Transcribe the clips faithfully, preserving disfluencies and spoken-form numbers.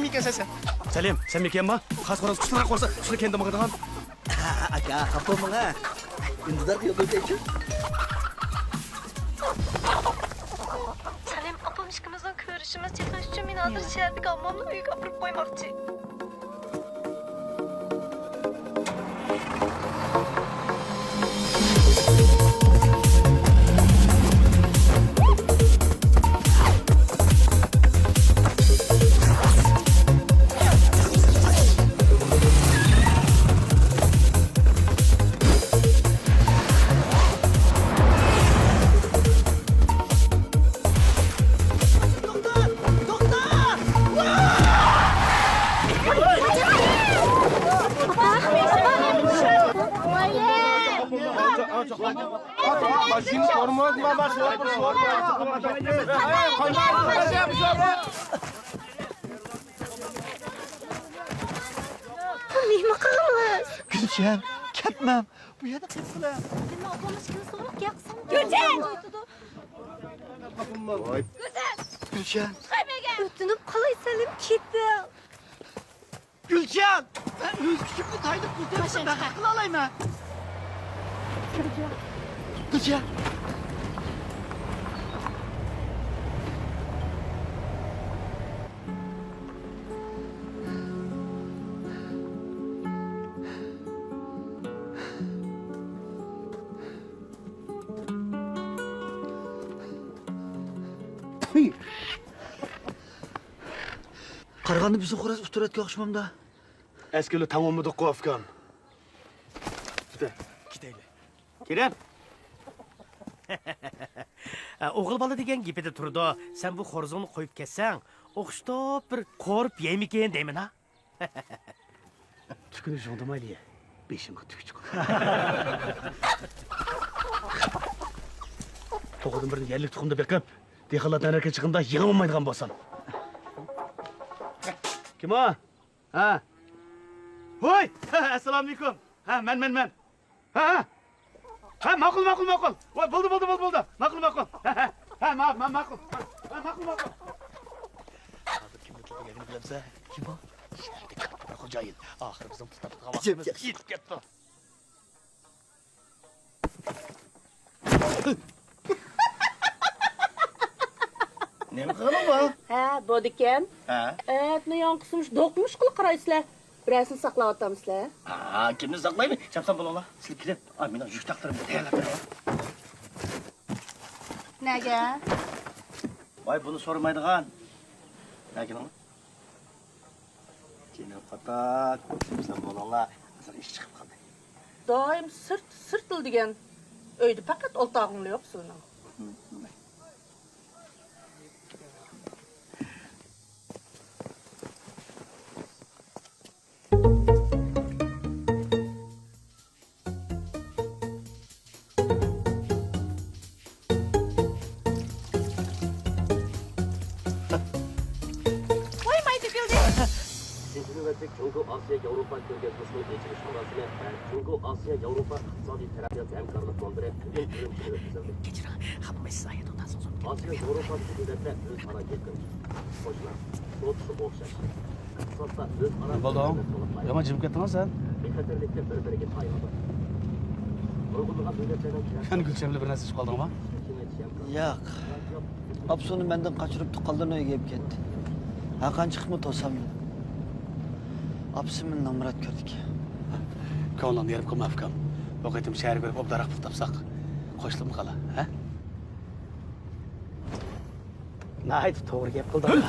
ئىكەنسەن سەن. سەلىم، سەن مېكەنما؟ خاس خوراز قۇشلارغا قورسا، شۇنى كەندە ماڭىدىغان. ئاكا، خاپا بولماڭ ھە. ئۈندىدار يولدا ئۆتەيچۇ. سەلىم، ئاپام ئىككىمىزنىڭ كۆرۈشىمىز چېتىلىش ئۈچۈن مېنى ھازىر شەھەردىكى ئاممامنىڭ ئۆيىگە ئاپىرىپ قويماقچى. ماشىنا تورمۇز، ما، ما، شوپۇر، شوپۇر. نېمە قىلىمىز؟ گۈلشەن، كەتمەڭ. بۇ يەردە قېلىپ قېلىڭ. نېمە ئوبدانلاشقىنى سوراپ گەپ قىلسام. گۈلشەن! گۈلشەن! ئۆتۈنۈپ قالاي سەلىم، كېتىڭ. گۈلشەن! مەن ئۆز كۈچۈمنى تايىنىپ بۇ تەرەپتە مەخپىي قىلالايمەن. گۈلشەن! قارىغاندا بىزنىڭ خوراز ئۇتتۇرۇۋەتكەن ئوخشىمامدا؟ ئەسكىلى تاڭ ئۇنمىدۇققۇ، ئۇكام. كېتەيلى. كېرەم. ئوغۇل بالا دېگەن گېپىدە تۇرىدۇ. سەن بۇ خورزۇڭنى قويۇپ كەتسەڭ، ئوخشىتىپ بىر قورۇپ يەيمىكىن دەيمەن ھا. تۈكىنى ژۇڭدىمايلى، بېشىمغا تۈك چىقىدۇ. توخۇدىن بىرنى يەرلىك تۇخۇمدا بېقىپ، دېھقانلار تەنھەرىكەت چىقىمدا يىغىۋالمايدىغان بولسام. كىم ئۇ؟ ھە. ھوي! ئەسسالامۇئەلەيكۇم. ھە، مەن، مەن، مەن. ھە، ھە. ھە، ماقۇل، ماقۇل، ماقۇل. ۋاي، بولدى، بولدى، بولدى، بولدى. ماقۇل، ماقۇل. ھە، ھە. ھە، ما-، ما-، ماقۇل. ھە، ماقۇل، ماقۇل. ھازىر كىمنى تىللىگىنىنى بىلەمسەن؟ كىم ئۇ؟ شەھەردىكى كاتتا بىر خوجايىن. ئاخىرى بىزنىڭ تۇتۇپ تۇرغان ۋاقتىمىز يېتىپ كەپتۇ. نېمە قىلغىنىڭ بۇ؟ ھە، بولىدىكەن. ھە؟ ئەتنى ياڭقىسى مۇشۇ دوقمۇش قىلىپ قارايسىلەر. بىرەرسىنى ساقلاۋاتامسىلەر؟ ھا، كىمنى ساقلايمەن؟ چاپسان بولۇڭلار. سىلەر كېلىپ، ئا، مېنىڭ يۈك تاقلىرىمنى تەييارلاپ بېرىڭلار. نەگە؟ ۋاي، بۇنى سورىمايدىغان. نەگە كېلىڭلار. جېنىم قاتاق، سىلەر بولۇڭلار، ھازىر ئىش چىقىپ قالدى. دائىم سىرت، سىرتلا دېگەن. ئۆيدە پەقەت ئولتۇرغۇڭلا يوق سىلىنىڭ. ۋاي ماي تۆكۈلدى. ئۈچىنچى نۆۋەتلىك جۇڭگو ئاسىيا ياۋروپا كۆرگەزمىسىنىڭ ئېچىلىش مۇراسىمى ۋە جۇڭگو ئاسىيا ياۋروپا ئىقتىسادىي تەرەققىيات ھەمكارلىق مۇنبىرى بۈگۈن ئۈرۈمچىدە ئۆتكۈزۈلدى. كەچۈرۈڭ، خاپىمايسىز، ھايات ئوتاز ئۇزۇن. ئاسىيا ياۋروپا دۆلەتلەر ئۆزئارا يېقىن قوشنا، دوستلۇقى ئوخشاش. نېمە بولدۇڭ؟ يامان جىمىپ كەتتىڭغۇ سەن؟ يەنە گۈلشەن بىلەن بىر نەرسە ئىچىپ قالدىڭما؟ ياق. ئاپىسىنى مەندىن قاچۇرۇپ، تۇغقانلىرىنىڭ ئۆيىگە ئېلىپ كەتتى. ھەرقانچە چىقىپمۇ توسامدۇ؟ ئاپىسى مېنى نامرات كۆردىكەن. كۆڭلۈڭنى يېرىم قىلما، ئۇكام. بۇ قېتىم شەھەرگە بېرىپ ئوبدانراق پۇل تاپساق، قوشۇلۇپمۇ قالا، ھە؟ ناھايىتى توغرا گەپ قىلدىڭ.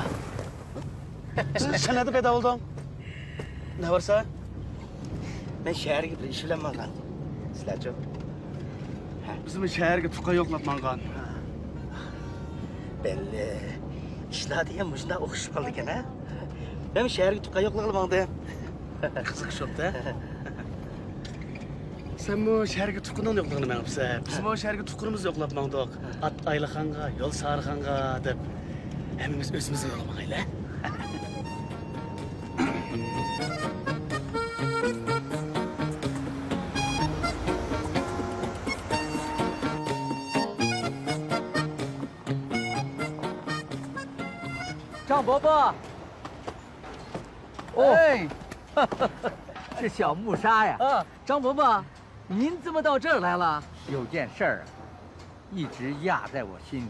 سەن نەدە پەيدا بولدۇڭ؟ نە بارسا؟ مەن شەھەرگە بىر ئىش بىلەن ماڭغان. سىلەرچۇ؟ ھە؟ بىزمۇ شەھەرگە تۇغقان يوقلاپ ماڭغان. بەللى. ئىشلار دېگەن مۇشۇنداق ئوخشىشىپ قالىدىكەن، ھە؟ مەن شەھەرگە تۇغقان يوقلىغىلى ماڭدىم. قىزىق ئىش بوپتۇ، ھە؟ سەنمۇ شەھەرگە تۇغقىنىڭنى يوقلىغىلى مېڭىپسەن. بىزمۇ شەھەرگە تۇغقىنىمىزنى يوقلاپ ماڭدۇق. ئات ئايلىخانغا، يول سارىخانغا دەپ، ھەممىمىز ئۆزىمىزنىڭ يولىغا ماڭايلى. جاڭ بابا! 哦，哎，是小木沙呀。啊，张伯伯，您怎么到这儿来了？有件事儿啊，一直压在我心里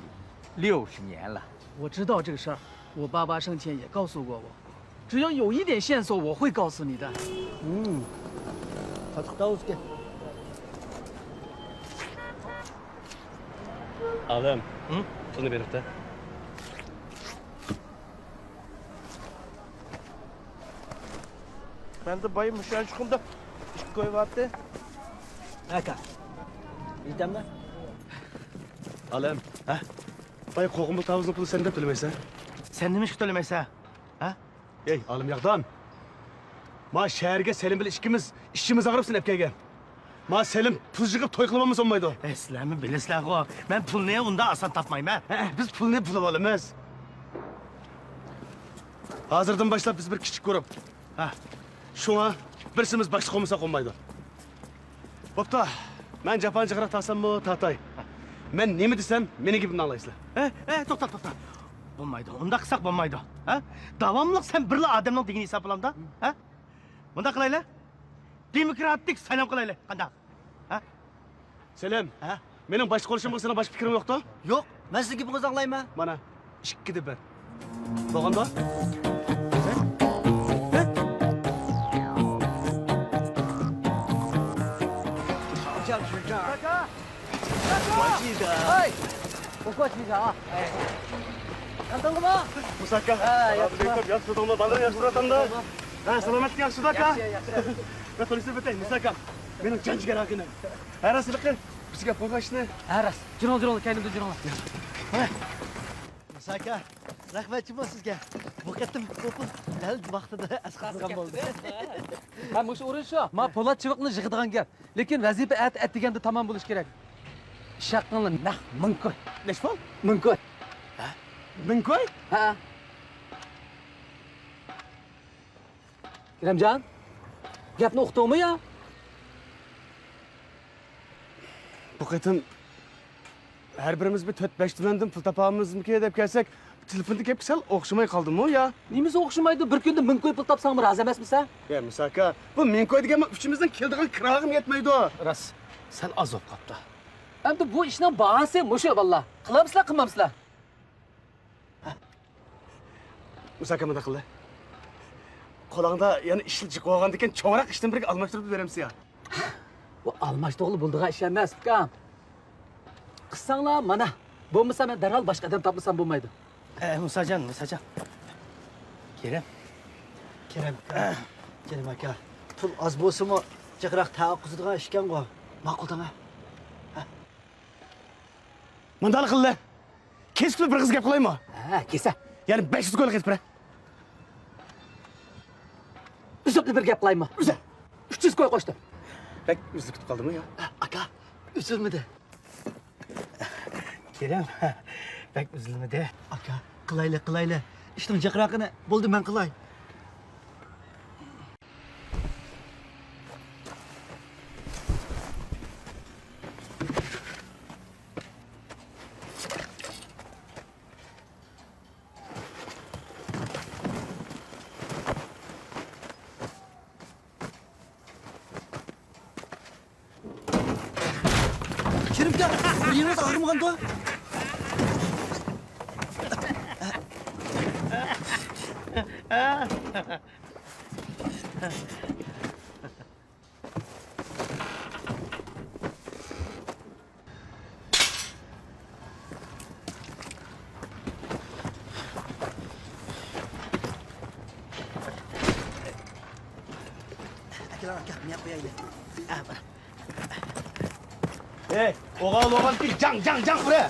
六十年了。我知道这个事儿，我爸爸生前也告诉过我，只要有一点线索，我会告诉你的。嗯，他知道这个。ئالىم، ھە؟ پۇلنى بېرىپ بەر. مەندە بايا مۇشۇ يانچۇقۇمدا ئىككى كوي بارتى. ئاكا، يېتەمدۇ؟ ئالىم، ھە؟ بايا قوغۇنبۇ تاۋۇزنىڭ پۇلى سەن دەپ تۆلىمەيسەن؟ سەن نېمە ئىشقا تۆلىمەيسەن، ھە؟ ئەي، ئالىم ياغدان. ما شەھەرگە سېلىم بىلەن ئىككىمىز ئىشىمىز ئاغرىپ سېلىپ كەلگەن. ما سېلىم تۇز يىغىپ توي قىلىۋالمىسا بولمايدۇ. ئەي، سىلەرمۇ بىلىسىلەرغۇ، مەن پۇلنى ئۇنداق ئاسان تاپمايمەن. ھە، بىز پۇلنى بۇلىۋالىمىز. ھازىردىن باشلاپ بىز بىر كىچىك گۇرۇپ. ھە. شۇڭا بىرسىمىز باشلىق بولمىساق بولمايدۇ. بوپتۇ، مەن جاپانى جىقراق تارتساممۇ تارتاي. مەن نېمە دېسەم، مېنىڭ گېپىمنى ئاڭلايسىلەر. ئەي، ئەي، توختا، توختا. بولمايدۇ، ئۇنداق قىلساق بولمايدۇ. ھە؟ داۋاملىق سەن بىرلا ئادەمنىڭ دېگىنىنى ھېسابلامدا؟ ھە؟ مۇنداق قىلايلى. دېموكراتىك سايلام قىلايلى. قانداق؟ ھە؟ سېلىم، ھە؟ مېنىڭ باشلىق بولۇشۇمغا سېنىڭ باشقا پىكرىڭ يوقتۇ؟ يوق، مەن سىزنىڭ گېپىڭىزنى ئاڭلايمەن. مانا، ئىككى دە بىر. بولغاندۇ؟ ھە؟ ھە؟ 我记得。哎，我过去一下啊。哎，能等着吗？ مۇسا ئاكا، ئە، ياخشى. ياخشى تۇردۇڭمۇ؟ بالىلار ياخشى تۇرۇۋاتامدۇ؟ ھە، سالامەتلىك ياخشىمۇ ئاكا؟ ياخشى، ياخشى. مەن تونۇشتۇرۇپ ئۆتەي، مۇسا ئاكام مېنىڭ جان جىگەر ئاكىنىم. ھە، راست ھېلىقى بىزگە گەپ قىلغان ئىشنى. ھە، راست. جۈرۈڭلار، جۈرۈڭلار، كەينىمدىن جۈرۈڭلار. ھە. مۇسا ئاكا، رەھمەتچىمۇ سىزگە. بۇ قېتىم بۇ پۇل دەل ۋاقتىدا ئەسقاتقان بولدى. ھە، مۇشۇ ئورۇن شۇ. ما پولات چىۋىقنى يىغىدىغان گەپ. لېكىن ۋەزىپە ئەتە ئەتىگەندە تامام بولۇشى كېرەك. ئىش ھەققىڭلار نەق مىڭ كوي. نەچچە پۇل؟ مىڭ كوي. ھە؟ مىڭ كوي؟ ھە. كېرەمجان، گەپنى ئۇقتۇڭمۇ يا؟ بۇ قېتىم ھەر بىرىمىز بىر تۆت-بەش تۈمەندىن پۇل تاپامىزمىكى دەپ كەلسەك، تېلېفوندىكى گەپكە سەل ئوخشىماي قالدىمۇ يا؟ نېمىسى ئوخشىمايدۇ؟ بىر كۈندە مىڭ كوي پۇل تاپساڭمۇ رازى ئەمەسمىسەن؟ يا مۇسا ئاكا، بۇ مىڭ كوي دېگەن ئۈچىمىزنىڭ كېلىدىغان كىراغىمۇ يەتمەيدۇ. راست، سەل ئاز بولۇپ قاپتۇ. ئەمدى بۇ ئىشنىڭ باھاسى مۇشۇ، بالىلار. قىلامسىلەر، قىلمامسىلەر؟ مۇسا ئاكا، مۇنداق قىلە. قولۇڭدا يەنە ئىشلار جىق بولغاندىكىن چوڭراق ئىشتىن بىرگە ئالماشتۇرۇپ بېرەمسىز يا؟ بۇ ئالماشتۇرغىلى بولىدىغان ئىش ئەمەس، ئۇكام. قىلساڭلار مانا، بولمىسا مەن دەرھال باشقا ئادەم تاپمىسام بولمايدۇ. ئە، مۇساجان، مۇساجان. كېرەم. كېرەم ئاكا. كېرەم ئاكا. پۇل ئاز بولسىمۇ، جىقراق تەئەققۇزىدىغان ئىشكەنغۇ. ماقۇل دەڭە. ھە. مۇنداق قىللى. كەسكۈن بىر قىز گەپ قىلايمۇ؟ ھە، كېسە. يەنى بەش يۈز كويلۇق يېتىپ بېرە. ئۈزۈپلا بىر گەپ قىلايمۇ؟ ئۈزە. ئۈچ يۈز كوي قوشتۇم. بەك ئۈزۈلۈپ كېتىپ قالدىمۇ يا؟ ئاكا، ئۈزۈلمىدى. كېرەم، بەك ئۈزۈلمىدى. ئاكا، قىلايلى، قىلايلى. ئىشنىڭ جىقراقىنى. بولدى، مەن قىلاي. كېرىمكە، بىر يېرىڭىز ئاغرىمىغاندۇ؟ ئاكىلەڭ ئاكا، مېنى قويايلى. ھەي، ئوغال، ئوغال، جاڭ، جاڭ، جاڭ، ئۇرە!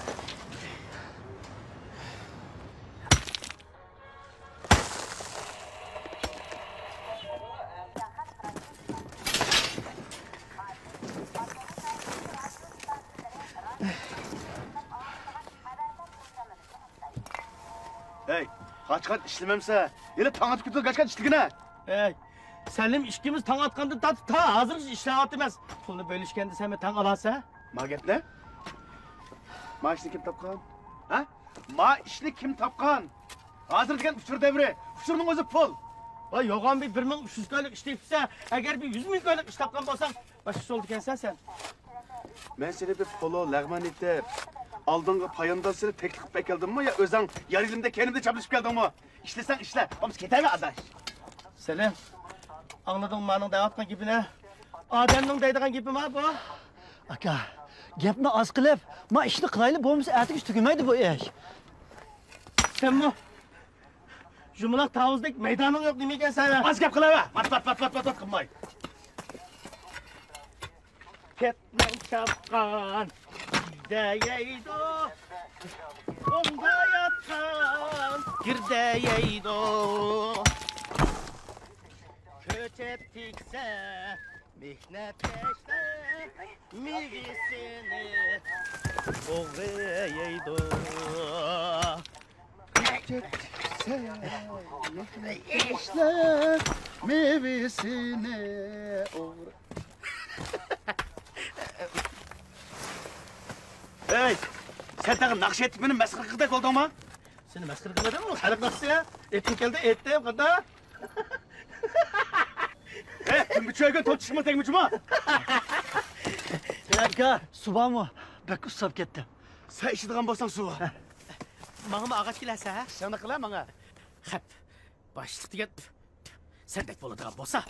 ھەي، قاچقان ئىشلىمەمسە؟ ھېلى تاڭ ئاتقۇچە قاچقان ئىشلىگىنە. ھەي، سەلىم ئىككىمىز تاڭ ئاتقاندىن تارتىپ تا ھازىرغىچە ئىشلەۋاتىمىز. پۇلنى بۆلۈشكەندە سەنمۇ تاڭ ئالارسەن. ما گەپنى؟ ما ئىشنى كىم تاپقان؟ ھە؟ ما ئىشنى كىم تاپقان؟ ھازىر دېگەن ئۇچۇر دەۋرى. ئۇچۇرنىڭ ئۆزى پۇل. ۋاي، يوغان بىر بىر مىڭ ئۈچ يۈز كويلۇق ئىش تېپىپسەن. ئەگەر بىر يۈز مىڭ كويلۇق ئىش تاپقان بولساڭ، باشقىچە بولىدىكەنسەن سەن. مەن سېنى بىر پولۇ لەغمەن ئېتىپ، ئالدىڭغا پايانداز سېلىپ تەكلىپ قىلىپ ئەكەلدىممۇ يا ئۆزۈڭ يار يېنىمدا كەينىمدە چاپلىشىپ كەلدىڭمۇ؟ ئىشلىسەڭ ئىشلە، بولمىسا كېتەيمەن ئاداش. سېلىم، ئاڭلىدىڭمۇ مانىڭ دەۋاتقان گېپىنى؟ ئادەمنىڭ دەيدىغان گېپىما بۇ؟ ئاكا، گەپنى ئاز قىلىپ، ما ئىشنى قىلايلى، بولمىسا ئەتىگىچە تۈگىمەيدۇ بۇ ئىش. سەنمۇ يۇمىلاق تاۋۇزدەك مەيدانىڭ يوق نېمىكەن سەن؟ ئاز گەپ قىلاۋەر. ۋات، ۋات، ۋات، ۋات، ۋات، ۋات قىلماي. كەتمەن چاپقان دەيدۇ. ئوڭدا ياتقان گىردەيدۇ. كۆچەت تىكسە مېھنەتكەشلەر مېۋىسىنى ئوغرى يەيدۇ. كۆچەتكەشلەر مېۋىسىنى ئوغرى. ھەي، سەن تېخى ناخشا ئېيتىپ مېنى مەسخىرە قىلغۇدەك بولدۇڭمۇ؟ سېنى مەسخىرە قىلمىدىم، خەلق ناخشىسى. ئېيتقۇم كەلدى، ئېيتتىم، قانداق؟ ھەي، كۈن بىچۈرگە توپ چىشىمغا تەگمىچىما؟ سەن ئاكا، سۇ بارمۇ؟ بەك ئۇسساپ كەتتىم. سەن ئىچىدىغان بولساڭ سۇ بار. ماڭىمۇ ئاغاچ كېلەرسە، ھە؟ سەن قىلە ماڭا. خەپ. باشلىق دېگەن سەندەك بولىدىغان بولسا.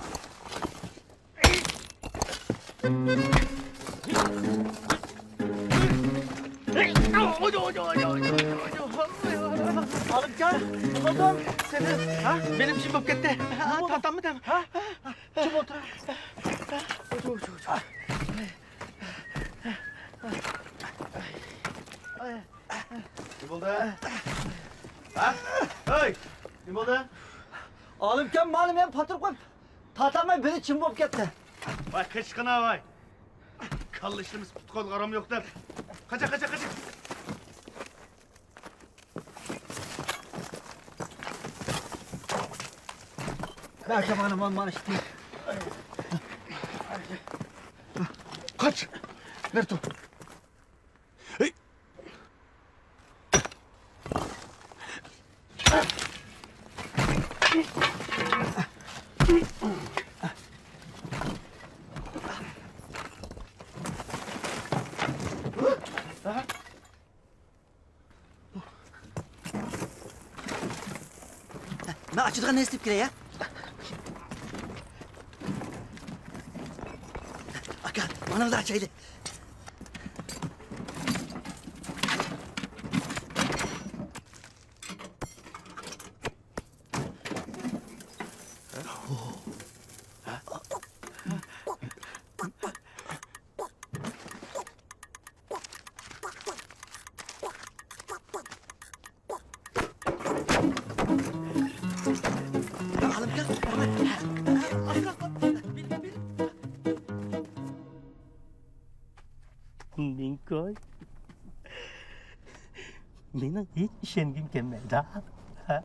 ئالىمجان، نېمە بولدۇڭ؟ سېنى، ھە؟ مېنىڭ جىم بولۇپ كەتتى. ھە، تارتاممىدىم؟ ھە؟ جىم ئولتۇر. نېمە بولدى؟ ھە؟ ھەي! نېمە بولدى؟ ئالىمكەن مالىم يەنە پاتۇرۇپ قويۇپ، تارتالماي بېلى چىم بولۇپ كەتتى. ۋاي، قېچىقىنا ۋاي! كاللا ئىشلىمىسە پۇت-قولغا ئارام يوق دەپ. قاچا، قاچا، قاچا! مانا، مانا، مانا، مانا، ئىشتە. قاچ! نېرى تۇر؟ ھەي! مەن ئاچىدىغان نەرسە تېپىپ كىرەي، ھە؟ ئاكا، مانا بۇنى ئاچايلى. مېنىڭكوي. مېنىڭ ھېچ ئىشەنگۈم كەلمەيدۇ. ھە؟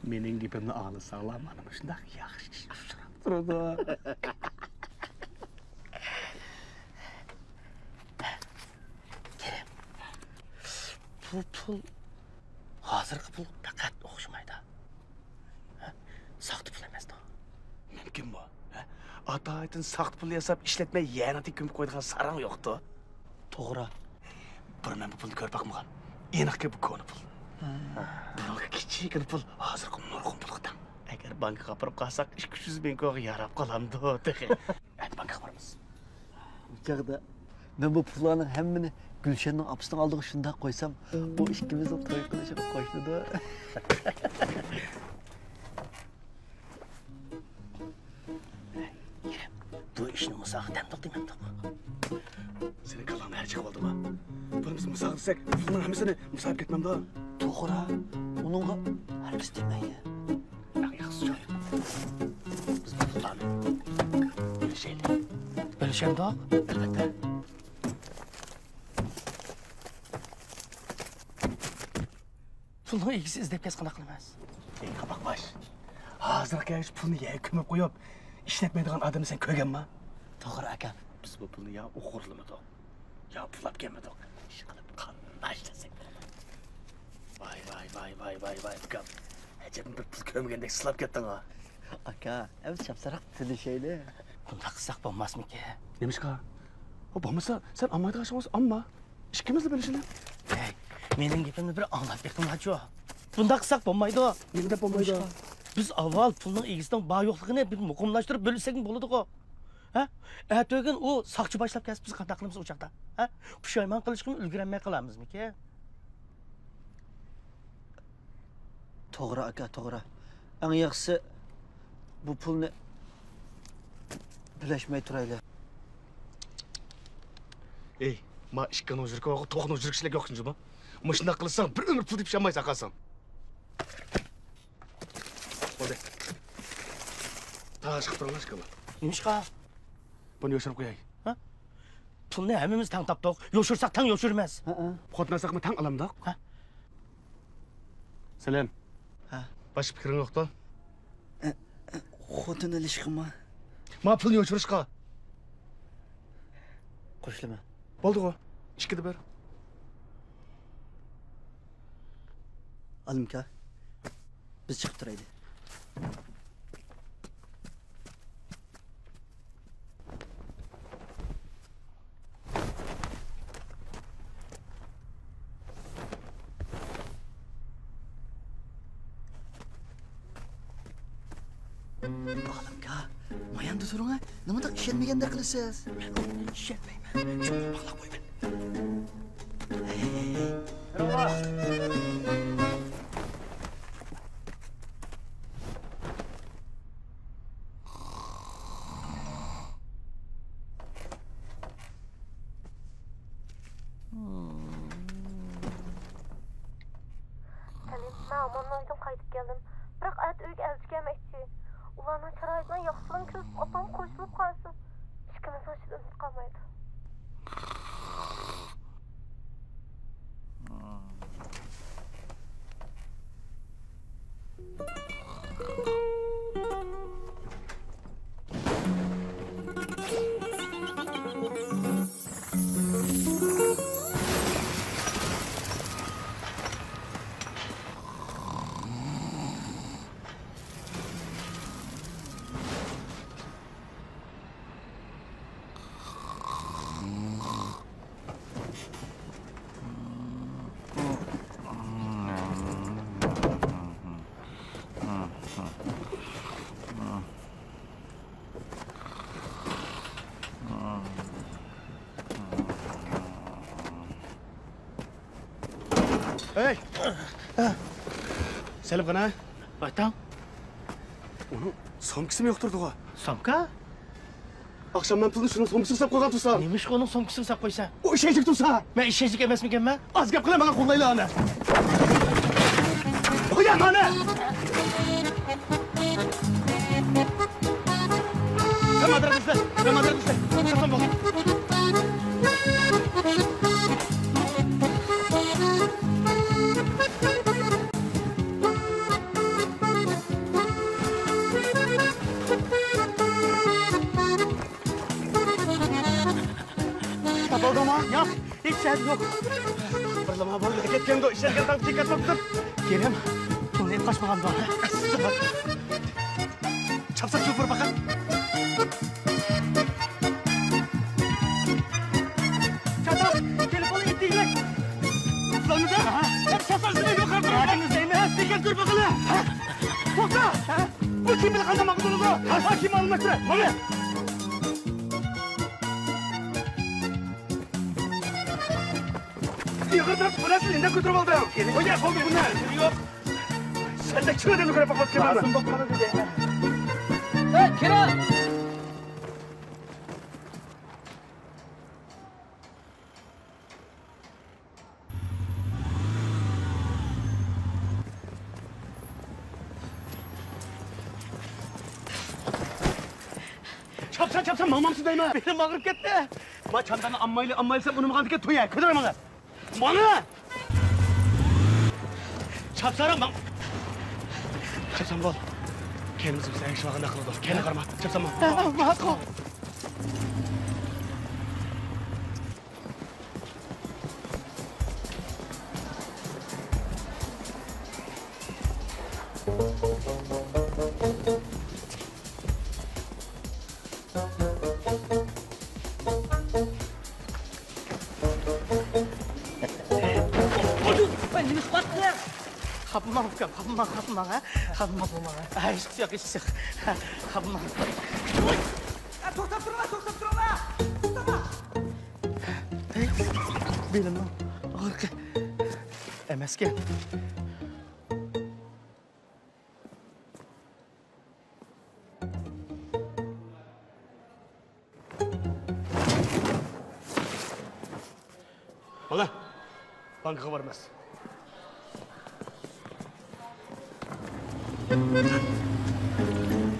مېنىڭ گېپىمنى ئاڭلىساڭلار، مانا مۇشۇنداق ياخشى ئىش ئۇچراپ تۇرىدۇ. كېرەم، بۇ پۇل ھازىرقى پۇلغا پەقەت ئوخشىمايدۇ. ھە؟ ساختا پۇل ئەمەستۇ. مۇمكىنمۇ؟ ھە؟ ئاتايىتىن ساختا پۇل ياساپ ئىشلەتمەي يەرنىڭ تېگىگە كۆمۈپ قويىدىغان ساراڭ يوقتۇ. توغرا. بۇرۇن مەن بۇ پۇلنى كۆرۈپ باقمىغان. ئېنىقكى بۇ كونا پۇل. ھە. بۇنىڭدىكى كىچىككىنە پۇل ھازىرقى نۇرغۇن پۇلغا تەڭ. ئەگەر بانكىغا ئاپىرىپ قالساق، ئىككى يۈز مىڭ كويغا ياراپ قالامدۇ تېخى. ئەتە بانكىغا بارىمىز. ئۇ چاغدا مەن بۇ پۇللارنىڭ ھەممىنى گۈلشەننىڭ ئاپىسىنىڭ ئالدىغا شۇنداق قويسام، بۇ ئىككىمىزنىڭ توي قىلىشىغا قوشۇلىدۇ. بۇ ئىشنى مۇساغا دەمدۇق دېمەمدۇق. سېنىڭ كاللاڭدا ھەر چىقىۋالدىما؟ بۇنى بىز مۇساغا دېسەك، پۇلنىڭ ھەممىسىنى مۇسا ئېلىپ كەتمەمدۇ؟ توغرا، ئۇنىڭغا ھەرگىز دېمەيلى. ئەڭ ياخشىسى شۇ. بىز بۇ پۇللارنى بۆلۈشەيلى. بۆلۈشەمدۇق؟ ئەلۋەتتە. پۇلنىڭ ئىگىسى ئىزدەپ كەلسە قانداق قىلىمىز؟ ئەي قاپاق باش، ھازىرغا كەلگۈچە پۇلنى يەرگە كۆمۈپ قويۇپ، ئىشلەتمەيدىغان ئادەمنى سەن كۆرگەنما؟ توغرا ئاكام. بىز بۇ پۇلنى يا ئوغرىلىمىدۇق، يا پۇلاپ كەلمىدۇق. ئىشقىلىپ قانداق ئىشلەتسەك بولىدۇ؟ ۋاي، ۋاي، ۋاي، ۋاي، ۋاي، ۋاي، ئۇكام. ئەجەبمۇ بىر پۇل كۆرمىگەندەك سىلاپ كەتتىڭ ھا. ئاكا، ئەمىسە چاپسانراق تىللىشەيلى. بۇنداق قىلساق بولماسمىكىن؟ نېمىشقا؟ ئۇ بولمىسا، سەن ئالمايدىغان ئىشىڭ بولسا ئالما. ئىككىمىزلا بۆلۈشەيلى. ھەي، مېنىڭ گېپىمنى بىر ئاڭلاپ بېقىڭلارچۇ. بۇنداق قىلساق بولمايدۇ. نېمە دەپ بولمايدۇ؟ نېمىشقا؟ بىز ئاۋۋال پۇلنىڭ ئىگىسىنىڭ بار-يوقلۇقىنى بىر مۇقىملاشتۇرۇپ بۆلۈشسەكمۇ بولىدىغۇ. ھە؟ ئەتىگۈن ئۇ ساقچى باشلاپ كەلسە، بىز قانداق قىلىمىز ئۇ چاغدا؟ ھە؟ پۇشايمان قىلىشقىمۇ ئۈلگۈرەلمەي قالارمىزمىكىن؟ توغرا، ئاكا، توغرا. ئەڭ ياخشىسى، بۇ پۇلنى بۆلۈشمەي تۇرايلى. ئەي، ما ئىككىنىڭ يۈرىكى بارغۇ، توخۇنىڭ يۈرىكى يوق جۇمۇ. مۇشۇنداق قىلساڭ، بىر ئۆمۈر پۇل تېپىشالمايسەن، قارىساڭ. بولدى. تاغا چىقىپ تۇرۇڭلار، ئىككىڭلار. نېمىشقا؟ بۇنى يوشۇرۇپ قوياي. ھە؟ پۇلنى ھەممىمىز تەڭ تاپتۇق. يوشۇرساق تەڭ يوشۇرىمىز. ھەئە. خوتۇن ئالساقمۇ تەڭ ئالامدۇق؟ ھە؟ سەلەم. ھە. باشقا پىكرىڭ يوقتۇ؟ ئە، ئە، خوتۇن ئېلىشقىمۇ؟ ما پۇلنى يوشۇرۇشقا. قوشۇلىمەن. بولدىغۇ. ئىككىدە بىر. ئالىمكا، بىز چىقىپ تۇرايلى. ئالىمكا، ماياندا تۇرۇڭ ھە. نېمانداق ئىشەنمىگەندەك قىلىسىز؟ مەن ئۇنى ئىشەنمەيمەن. چوڭقۇر باغلاپ قويىمەن. ھەي، ھەي، ھەي، ھەي. سەلىم، مەن ئاماننىڭ ئۆيىدىن قايتىپ كەلدىم. بىراق ئەتە ئۆيگە ئەلچى كەلمەكچى. ئۇلارنىڭ شارائىتىنىڭ ياخشىلىقىنى كۆرۈپ، ئاپام قوشۇلۇپ قالسا، ئىككىمىزنىڭ ئىچىدە ئۈمىد قالمايدۇ. ھەي! سەلىم قانا؟ ۋايتاڭ. ئۇنىڭ سومكىسىمۇ يوق تۇرىدىغۇ. سومكا؟ ئاخشام مەن پۇلنى شۇنىڭ سومكىسىغا ساپ قويغان تۇرسام. نېمىشقا ئۇنىڭ سومكىسىغا ساپ قويىسەن؟ ئۇ ئىشەنچلىك تۇرسا. مەن ئىشەنچلىك ئەمەسمىكەنمەن؟ ئاز گەپ قىلە، ماڭا قوغلايلا ئانا. قويا مانا! سەن مادىرەت ئىزدە، سەن مادىرەت ئىزدە. ساغلام بول. تاپالدىڭمۇ؟ ياق، ھېچ يەردە يوق. بىرلا ما بالىلىرى كەتكەندۇ، ئىشلەرگە تاڭ تىكەت بوپتۇ. كېرەم، پۇلنى ئېلىپ قاچمىغاندۇ؟ چاپسان شوپۇر پەقەت. چاتاق، تېلېفوننى ئېيتىڭلار. ئۇخلامىدى؟ ھە؟ ھەم شاساس دېمەي يوقىرى تۇرۇپ. ئەتىڭىز دەيمەن. تىكەت كۆرۈپ باقىلى. توختا! بۇ كىيىم بىلەن قانداق ماڭغۇزۇلىدۇ؟ ھە؟ كىيىم ئالماشتۇرە. ماڭە! ئېغىر تارتىپ بىرەرسىنى ئىندەپ كۆتۈرۈپ ئالدىڭ. قويە، بولدى بۇنى. يوق. سەندەك چىۋىدىن كۆرۈپ باقماپتىكەنمەن. لازىم بولۇپ قالىدۇ دەيمەن. ھەي، كىرە! چاپسان، چاپسان، ماڭمامسىز دەيمەن. بېلىم ئاغرىپ كەتتى. ما چامداننى ئاممايلى، ئاممايلى دېسەم، ئۇنىمىغاندىكىن تويە. كۆتۈرە ماڭا. مانا! چاپسانراق ماڭ. چاپسان بول. كەينىمىزدە بىز ئەگىشىپ ئالغاندا قىلىدۇ. كەينىگە قارىما. چاپسان ماڭ. ھە، ماقۇل. نېمە قىلىۋاتىسىلەر؟ خاپىماڭ ئۇكام، خاپىماڭ، خاپىماڭ، ھە؟ خاپىماڭ. ھە، ھېچقىسى يوق، ھېچقىسى يوق. خاپىماڭ. توختاپ تۇرۇڭلار، توختاپ تۇرۇڭلار! توختاڭلار! بېلىمنىڭ ئاغرىقى ئەمەسكەن. مانا، بانكىغا بارىمىز.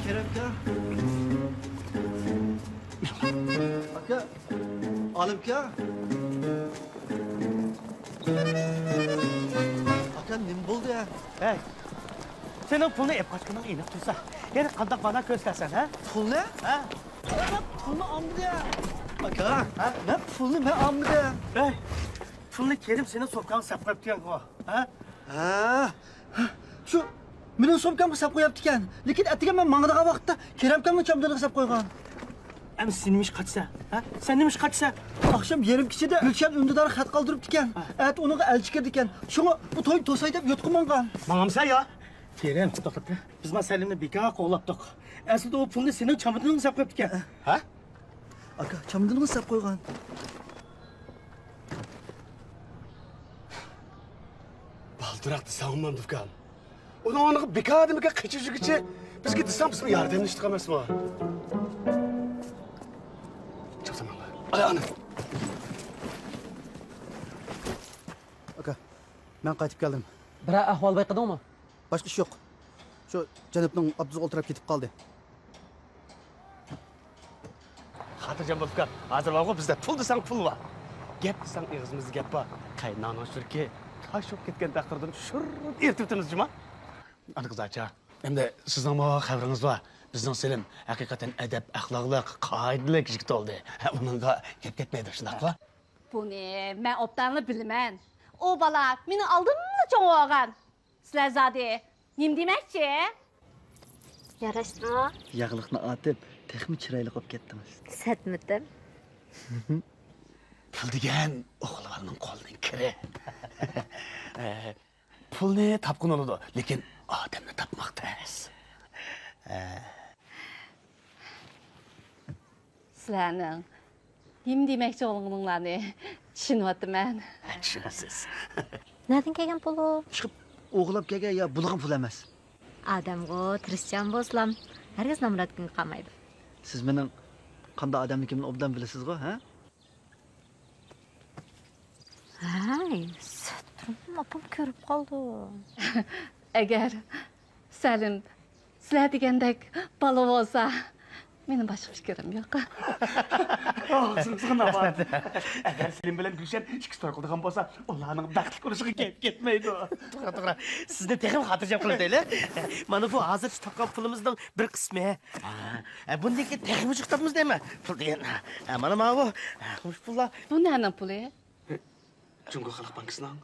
كېرەمكا. ئاكا. ئالىمكا. ئاكا، نېمە بولدى؟ ھەي، سېنىڭ پۇلنى ئېلىپ قاچقىنىڭ ئېنىق تۇرسا، يەنە قانداق باھانە كۆرسىتەسەن، ھە؟ پۇلنى؟ ھە؟ مەن پۇلنى ئالمىدىم. ئاكا، ھە؟ مەن پۇلنى مەن ئالمىدىم. ھەي، پۇلنى كېرىم سېنىڭ سومكاڭغا ساپ قويۇپتىكەنغۇ، ھە؟ ھە. شۇ مېنىڭ سومكامغا ساپ قويۇپتىكەن. لېكىن ئەتىگەن مەن ماڭىدىغان ۋاقىتتا كېرەمكامنىڭ چامىدىنىغا ساپ قويغان. ئەمدى سەن نېمە ئىش قاچىسەن؟ ھە؟ سەن نېمە ئىش قاچىسەن؟ ئاخشام يېرىم كېچىدە گۈلشەن ئۈندىدارغا خەت قالدۇرۇپتىكەن. ھە. ئەتە ئۇنىڭغا ئەلچى كىرىدىكەن. شۇڭا بۇ توينى توساي دەپ يوتقا ماڭغان. ماڭامسەن يا؟ كېرەم، توختاپ تۇر. بىز ما سەلىمنى بىكارغا قوغلاپتۇق. ئەسلىدە ئۇ پۇلنى سېنىڭ چامىدىنىڭغا ساپ قويۇپتىكەن. ھە؟ ئاكا، چامىدىنىغا ساپ قويغان. بالدۇراق دېسەڭمۇ، ئۇكام. ئۇنىڭ ئورنىغا بىكاردىن بىكار قېچىپ يۈرگۈچە، بىزگە دېسەڭ، بىزمۇ ياردەملىشىدىغان ئەمەسمۇ؟ چاپسان ماڭلا. ئاي، ئانا. ئاكا، مەن قايتىپ كەلدىم. بىرەر ئەھۋال بايقىدىڭمۇ؟ باشقا ئىش يوق. شۇ جەنۇبنىڭ ئاپتوبۇسىغا ئولتۇرۇپ كېتىپ قالدى. خاتىرجەم بول، ئۇكام. ھازىر بارغۇ، بىزدە پۇل دېسەڭ پۇل بار. گەپ دېسەڭ ئېغىزىمىزدا گەپ بار. قايناڭنىڭ شۈركى تاش بولۇپ كەتكەن تەقدىردىن شۇررۇپ ئېرىتىۋېتىمىز جۇما. ئانا قىزاچا. ئەمدى سىزنىڭمۇ خەۋىرىڭىز بار. بىزنىڭ سېلىم ھەقىقەتەن ئەدەپ-ئەخلاقلىق، قائىدىلىك يىگىت بولدى. ئۇنىڭغا گەپ كەتمەيدۇ، شۇنداققۇ؟ بۇنى مەن ئوبدانلا بىلىمەن. ئۇ بالا مېنىڭ ئالدىملا چوڭ بولغان. سىلەر زادى نېمە دېمەكچى؟ ياراشتىمۇ؟ ياغلىقنى ئارتىپ، تېخىمۇ چىرايلىق بولۇپ كەتتىڭىز. سەتمىتىم؟ پۇل دېگەن ئوغۇل بالىنىڭ قولىنىڭ كىرى. ئە، پۇلنى تاپقىلى بولىدۇ، لېكىن ئادەمنى تاپماق تەس. ئە. سىلەرنىڭ نېمە دېمەكچى بولغىنىڭلارنى چۈشىنىۋاتىمەن. چۈشىنىسىز. نەدىن كەلگەن پۇل ئۇ؟ ئىشقىلىپ ئوغرىلاپ كەلگەن يا بۇلىغان پۇل ئەمەس. ئادەمغۇ تىرىشچان بولسىلا، ھەرگىز نامرات كۈنگە قالمايدۇ. سىز مېنىڭ قانداق ئادەملىكىمنى ئوبدان بىلىسىزغۇ، ھە؟ ھەي، سەترۇم ئاپام كۆرۈپ قالىدۇ. ئەگەر سەلىم سىلەر دېگەندەك بالا بولسا، مېنىڭ باشقا پىكرىم يوق. ئاغزىڭىزغا ناۋات. ئەگەر سېلىم بىلەن گۈلشەن ئىككىسى توي قىلىدىغان بولسا، ئۇلارنىڭ بەختلىك بولۇشىغا گەپ كەتمەيدۇ. توغرا، توغرا. سىزنى تېخىمۇ خاتىرجەم قىلىۋېتەيلى. مانا بۇ ھازىرچە تاپقان پۇلىمىزنىڭ بىر قىسمى. ھە، بۇندىن كېيىن تېخىمۇ جىق تاپىمىز دەيمەن. پۇل دېگەن. ھە، مانا ماۋۇ. ھە، مۇشۇ پۇللار. بۇ نەنىڭ پۇلى؟ جۇڭگو خەلق بانكىسىنىڭ.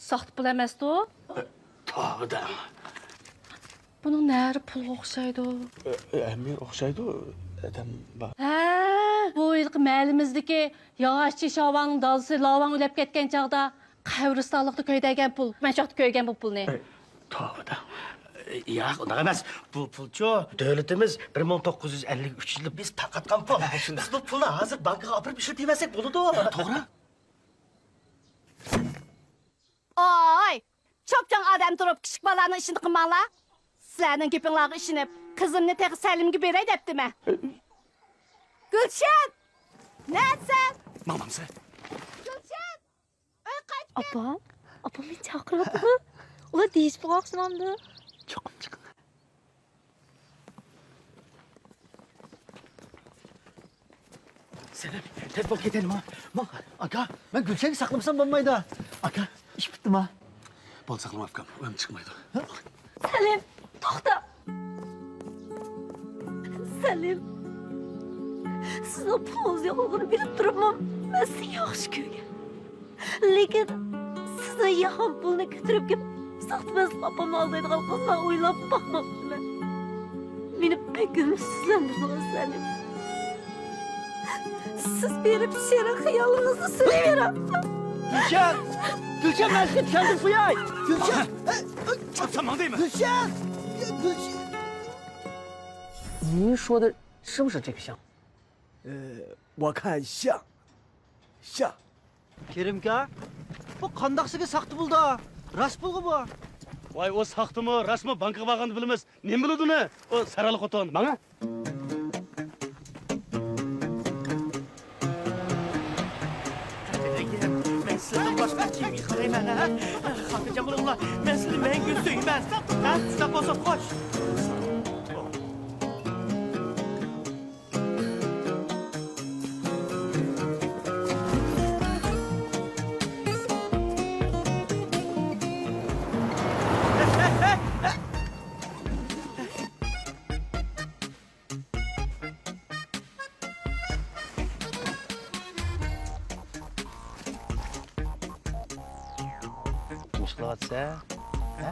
ساختا پۇل ئەمەستۇ؟ ئە، تاۋىدا. بۇنىڭ نەرى پۇلغا ئوخشايدۇ. ئە، ئە، ھەممىگە ئوخشايدۇ، ئادەم بار. ھە، بۇ ھېلىقى مەھەللىمىزدىكى ياغاچچى شاۋاڭنىڭ دادىسى لاۋاڭ ئۆلۈپ كەتكەن چاغدا قەبرىستانلىقتا كۆيدۈرگەن پۇل. مەن شۇ ۋاقىتتا كۆرگەن بۇ پۇلنى. ئە، تاۋىدا. ياق، ئۇنداق ئەمەس. بۇ پۇلچۇ دۆلىتىمىز بىر مىڭ توققۇز يۈز ئەللىك ئۈچ يىلى بىز تارقاتقان پۇل. ھە، شۇنداق. بىز بۇ پۇلنى ھازىر بانكىغا ئاپىرىپ ئىشلىتىۋەرسەك بولىدۇ. توغرا. ئاي، چوپچوڭ ئادەم تۇرۇپ، كىچىك بالىلارنىڭ ئىشىنى قىلماڭلار. سىلەرنىڭ گېپىڭلارغا ئىشىنىپ، قىزىمنى تېخى سەلىمگە بېرەي دەپتىمەن. گۈلشەن! نەسەن؟ ماڭمامسەن؟ گۈلشەن! ئۆي قايتىپ كەل! ئاپام، ئاپام مېنى چاقىرىۋاتىدۇ. ئۇلار دېيىشىپ بولغان ئوخشىمامدۇ؟ چوقۇم چىقىڭ. سەلىم، تېز بول، كېتەيلى، ماڭ. ماڭ. ئاكا، مەن گۈلشەننى ساقلىمىسام بولمايدۇ. ئاكا، ئىش پۈتتىما؟ بولدى، ساقلىما ئۇكام، ئۇ ئەمدى چىقمايدۇ. سەلىم، توختا! سەلىم، سىزنىڭ پۇلىڭىز يوقلۇقىنى بىلىپ تۇرۇپمۇ مەن سىزنى ياخشى كۆرگەن. لېكىن سىزنىڭ يالغان پۇلنى كۆتۈرۈپ كېلىپ، ساختىپەزلىك ئاپامنى ئالدايدىغان قىزلار ئويلاپ باقماپتىمەن. مېنى بەك ئۈمىدسىزلەندۈردىڭىز، سەلىم. سىز بېرىپ شېرىن خىيالىڭىزنى سۈرۈۋېرىڭ. گۈلشەن! گۈلشەن، مەن سىزگە چۈشەندۈرۈپ قوياي! گۈلشەن! چاپسان ماڭدىمۇ؟ گۈلشەن! گۈلشەن! 你说的是不是这个像？呃，我看像，像。 كېرىمكا، بۇ قانداقسىگە ساختا پۇلدا؟ راست پۇلغۇ بۇ؟ ۋاي، ئۇ ساختىمۇ، راستمۇ بانكىغا بارغاندا بىلىمىز. نېمە بىلىدۇ ئۇنى؟ ئۇ سەرەللىك خوتۇن. ماڭا. مەن سىلەردىن باشقا كىمگە قارايمەن، ھە؟ خاتىرجەم بولۇڭلار، مەن سىلەرنى مەڭگۈ سۆيىمەن. ھە؟ شۇنداق بولسۇن، خوش. نېمە ئىش قىلىۋاتىسەن؟ ھە؟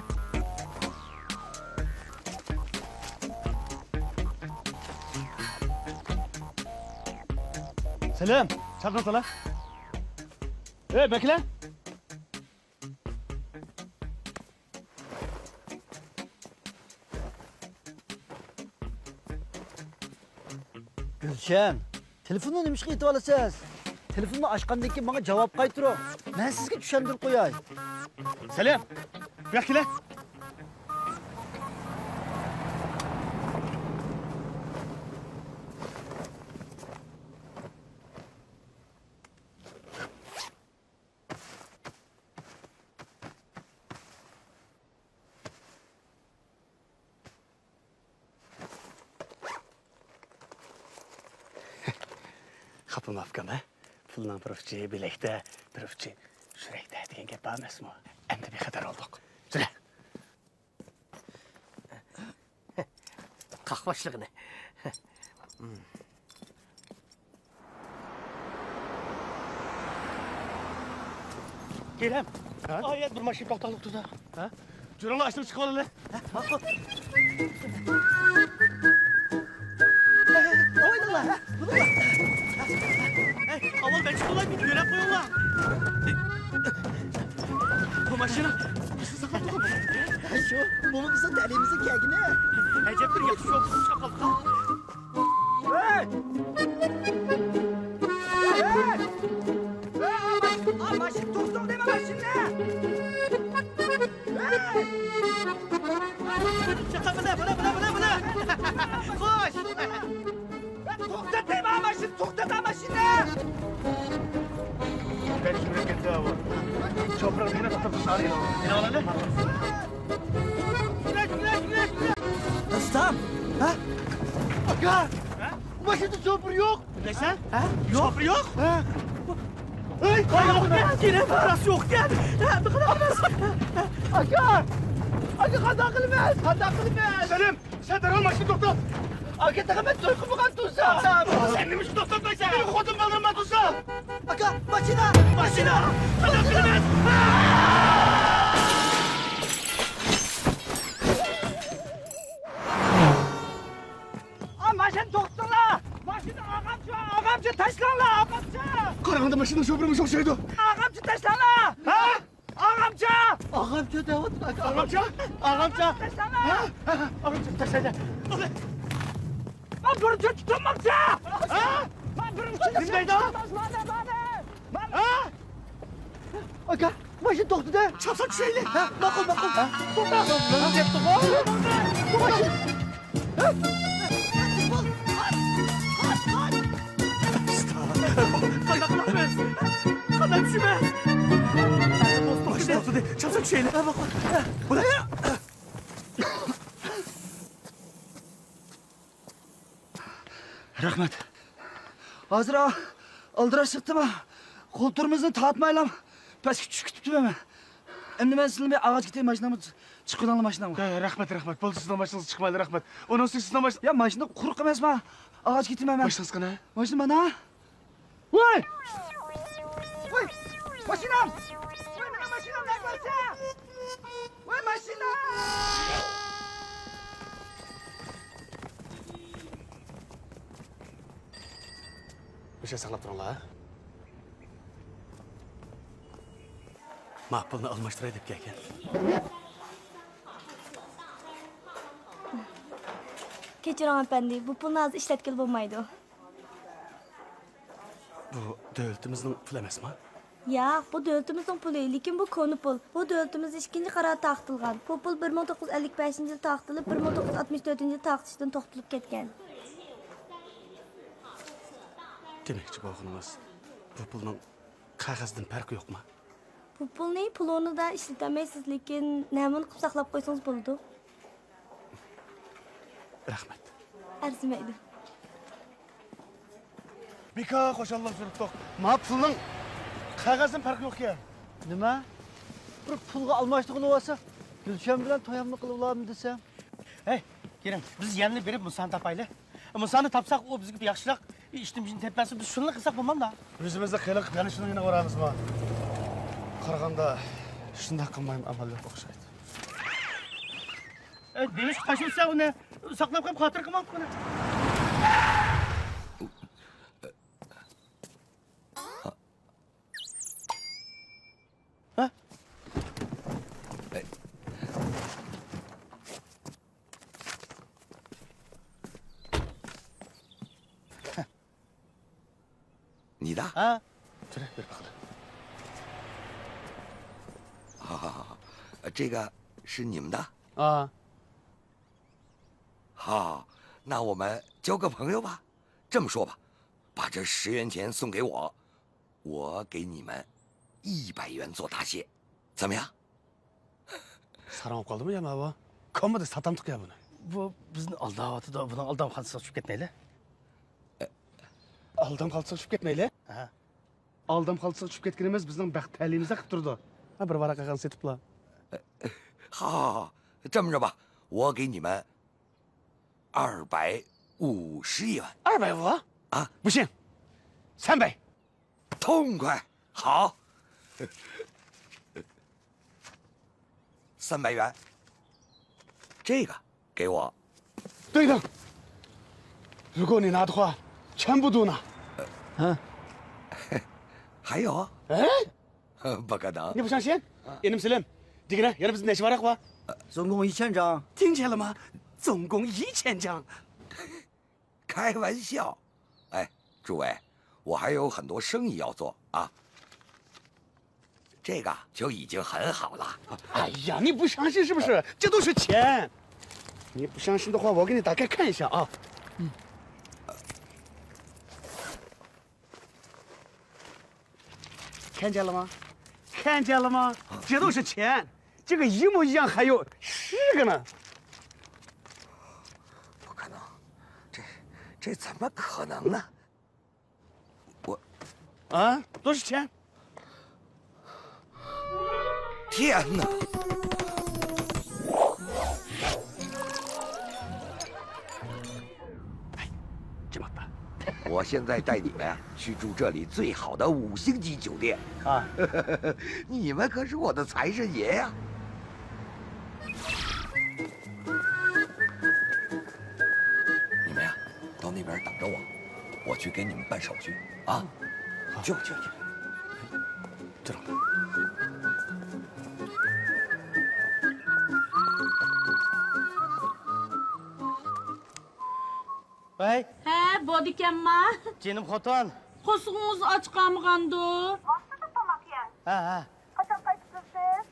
سەلام، چاقىرسالا. ئەي، بەكرى! گۈلشەن، تېلېفوننى نېمىشقا ئېتىۋالىسىز؟ تېلېفوننى ئاچقاندىن كېيىن ماڭا جاۋاب قايتۇرۇڭ. مەن سىزگە چۈشەندۈرۈپ قوياي. سەلام، بۇياققا كېلە. خاپا بولما ئۇكام، ھە؟ پۇلنىڭ بىر ئۇچى بىلەكتە، بىر ئۇچى يۈرەكتە دېگەن گەپ بار ئەمەسمۇ؟ ئەمدى بىخەتەر بولدۇق. يۈرە. قاق باشلىقىنى. كېرەم. ھە؟ ئايەت بىر ماشىنا توختاقلىق تۇرسا. ھە؟ جۈرۈڭلار، ئاشتىن چىقىۋالىلى. ھە، ماقۇل. ئويناڭلار، ھە، بۇنىڭلار. ئەي، ئاۋۋال مەن چىقىۋالاي، مېنى يۆلەپ قويۇڭلار. بۇ ماشىنا بىزنى ساقلاپ تۇرغان. شۇ، بۇمۇ بىزنىڭ تەلىيىمىزنىڭ كەلگىنى. ئەجەب بىر ياخشى شوپۇر چىقىپ قاپتۇ. ھەي! ھەي! ھەي! ماشىنا توختىتىڭ دەيمەن، ماشىنىنى! ھەي! چىقىڭ، مانا، مانا، مانا، مانا، مانا! خوش! توختات دەيمەن، ماشىنا توختات، ماشىنا! بەك سۈرۈپ كەتتى ئاۋۇ. شوپۇرنى توختىتىپ، سارى ئېلىۋالىلى. رۇستام! ھە؟ ئاكا! ھە؟ ماشىنىدا شوپۇر يوق! نېمە دەيسەن؟ ھە؟ يوق. شوپۇر يوق؟ ھە. ئەي، ئاي، يوق ئىكەن، يەنە پاراسى يوق ئىكەن. ھە، نېمە قىلىمىز؟ ئاكا! ئاكا، قانداق قىلىمىز؟ قانداق قىلىمىز؟ سەلىم، سەن دەرھال ماشىنا توختات. ئاكا، تېخى مەن توي قىلمىغان تۇرسا. سەن نېمە ئۈچۈن توختاتمايسەن؟ مېنىڭ خوتۇن بالىلىرىم بار تۇرسا. ئاكا، ماشىنا! ماشىنا! قانداق قىلىمىز؟ ئا، ماشىنا توختىتىڭلار! ماشىنا ئاغامچا، ئاغامچا، تاشلاڭلار، ئاغامچا! قاراڭدا ماشىنا شوپۇرىمىز ئوخشايدۇ. ئاغامچا، تاشلاڭلار! ھە؟ ئاغامچا! ئاغامچا دەۋاتىدۇ، ئاكا. ئاغامچا! ئاغامچا! تاشلاڭلار! ھە؟ ھە، ھە، ئاغامچا، تاشلايدۇ. مانا بىرىنچى تۇتۇلماقچى! ھە؟ مانا بىرىنچى نېمە دەيدۇ؟ مانا، مانا، مانا! ھە؟ ئاكا، ماشىنا توختىدى. چاپسان چۈشەيلى. ھە، ماقۇل، ماقۇل. ھە؟ توختا. نېمە دەپتۇ بۇ؟ ماشىنا. ھە؟ قانداق قىلىمىز؟ قانداق چۈشىمىز؟ ماشىنا توختىدى. چاپسان چۈشەيلى. ھە، ماقۇل. ھە. بولە. رەھمەت. ھازىر ئا-، ئالدىراش چىقتىما، قولتۇرىمىزنى تارتمايلا پەسكە چۈشۈپ كېتىپتىمەن مەن. ئەمدى مەن سىلەرنى بىر ئاغاچ كېتەي، ماشىنامنى چىقىۋېلىڭلار ماشىنامغا. ھە، رەھمەت، رەھمەت. بولدى، سىزنىڭ ماشىنىڭىزغا چىقمايلى، رەھمەت. ئۇنىڭ ئۈستىگە سىزنىڭ ماشىنا. يا، ماشىنا قۇرۇق ئەمەسما؟ ئاغاچ كېتىمەن مەن. ماشىنىڭىز قانا؟ ماشىنا مانا. ۋاي! ۋاي! ماشىنام! ۋاي، مېنىڭ ماشىنام نەگە بارسا؟ ۋاي، مۇشۇ ساقلاپ تۇرۇڭلار. ما پۇلنى ئالماشتۇراي دەپ كەلگەن. كەچۈرۈڭ ئەپەندى، بۇ پۇلنى ھازىر ئىشلەتكىلى بولمايدۇ. بۇ دۆلىتىمىزنىڭ پۇلى ئەمەسما؟ ياق، بۇ دۆلىتىمىزنىڭ پۇلى، لېكىن بۇ كونا پۇل. بۇ دۆلىتىمىزدە ئىككىنچى قارار تارقىتىلغان. بۇ پۇل بىر مىڭ توققۇز يۈز ئەللىك بەشىنچى يىلى تارقىتىلىپ، بىر مىڭ توققۇز يۈز ئاتمىش تۆتىنچى يىلى تارقىتىشتىن توختىتىلىپ كەتكەن. دېمەكچى بولغىنىڭىز، بۇ پۇلنىڭ قەغەزدىن پەرقى يوقما؟ بۇ پۇلنى پۇل ئورنىدا ئىشلىتەلمەيسىز، لېكىن نەمۇنە قىلىپ ساقلاپ قويسىڭىز بولىدۇ. رەھمەت. ئەرزىمەيدۇ. بىكار خۇشاللىق سۈرۈپتۇق. ما پۇلنىڭ قەغەزدىن پەرقى يوقكەن. نېمە؟ بىر پۇلغا ئالماشتۇرغىلى بولسا، گۈلشەن بىلەن توياممۇ قىلىۋالامدۇ دېسەم. ھەي، كېلىڭ، بىز يەنىلا بېرىپ مۇسانى تاپايلى. مۇسانى تاپساق، ئۇ بىزگە بىر ياخشىراق ئىشتىن تېپىپ بەرسە، بىز شۇنىلا قىلساق بولمامدا؟ ئۆزىمىزنى خېلى قىلىپ يەنە شۇنىڭ يېنىغا بارامىزما؟ قارىغاندا، شۇنداق قىلمايمۇ ئامال يوق ئوخشايدۇ. ئەي، نېمىشقا تاشلىۋەتسەڭ ئۇنى؟ ساقلاپ قويۇپ خاتىرە قىلمامدۇق ئۇنى. ھە؟ 你的？啊，这里，别别别。好好好好，呃，这个是你们的？啊。好，那我们交个朋友吧。这么说吧，把这十元钱送给我，我给你们一百元做答谢，怎么样？ ساراڭ بولۇپ قالدىمۇ يا ماۋۇ؟ كومىدا ساتامتۇق يا بۇنى. بۇ بىزنى ئالداۋاتىدۇ، بۇنىڭ ئالدام خالتىسىغا چۈشۈپ كەتمەيلى. ئالدام خالتىسىغا چۈشۈپ كەتمەيلى؟ ھە. ئالدام خالتىسىغا چۈشۈپ كەتكىنىمىز بىزنىڭ بەخت تەلىيىمىزدەك قىلىپ تۇرىدۇ. ھە، بىر ۋاراق قەغەزنى سېتىپلا. 好好好，这么着吧，我给你们二百五十元。二百五？啊。不行，三百。 痛快，好。三百元，这个给我。等一等，如果你拿的话，全部都拿。嗯。还有？哎？不可能。你不相信？ئىنىم سېلىم، دېگىنە، يەنە بىزدە نەچچە ۋاراق بار؟ 总共一千张。听见了吗？总共一千张。 开玩笑。哎，诸位，我还有很多生意要做啊。这个就已经很好了。哎呀，你不相信是不是？这都是钱。你不相信的话，我给你打开看一下啊。嗯。 看见了吗？看见了吗？这都是钱，这个一模一样，还有十个呢。不可能，这这怎么可能呢？我啊，都是钱。 天哪！哎，这么大。我现在带你们去住这里最好的五星级酒店啊！你们可是我的财神爷呀！你们呀，到那边等着我，我去给你们办手续啊！去吧，去吧，去吧。 这种。ۋەي. ھە، بولىدىكەنما؟ جېنىم خوتۇن. قورسىقىڭىز ئاچ قالمىغاندۇ؟ ۋاقتىدا تاماق يەڭ. ھە، ھە. قاچان قايتىسىز سىز؟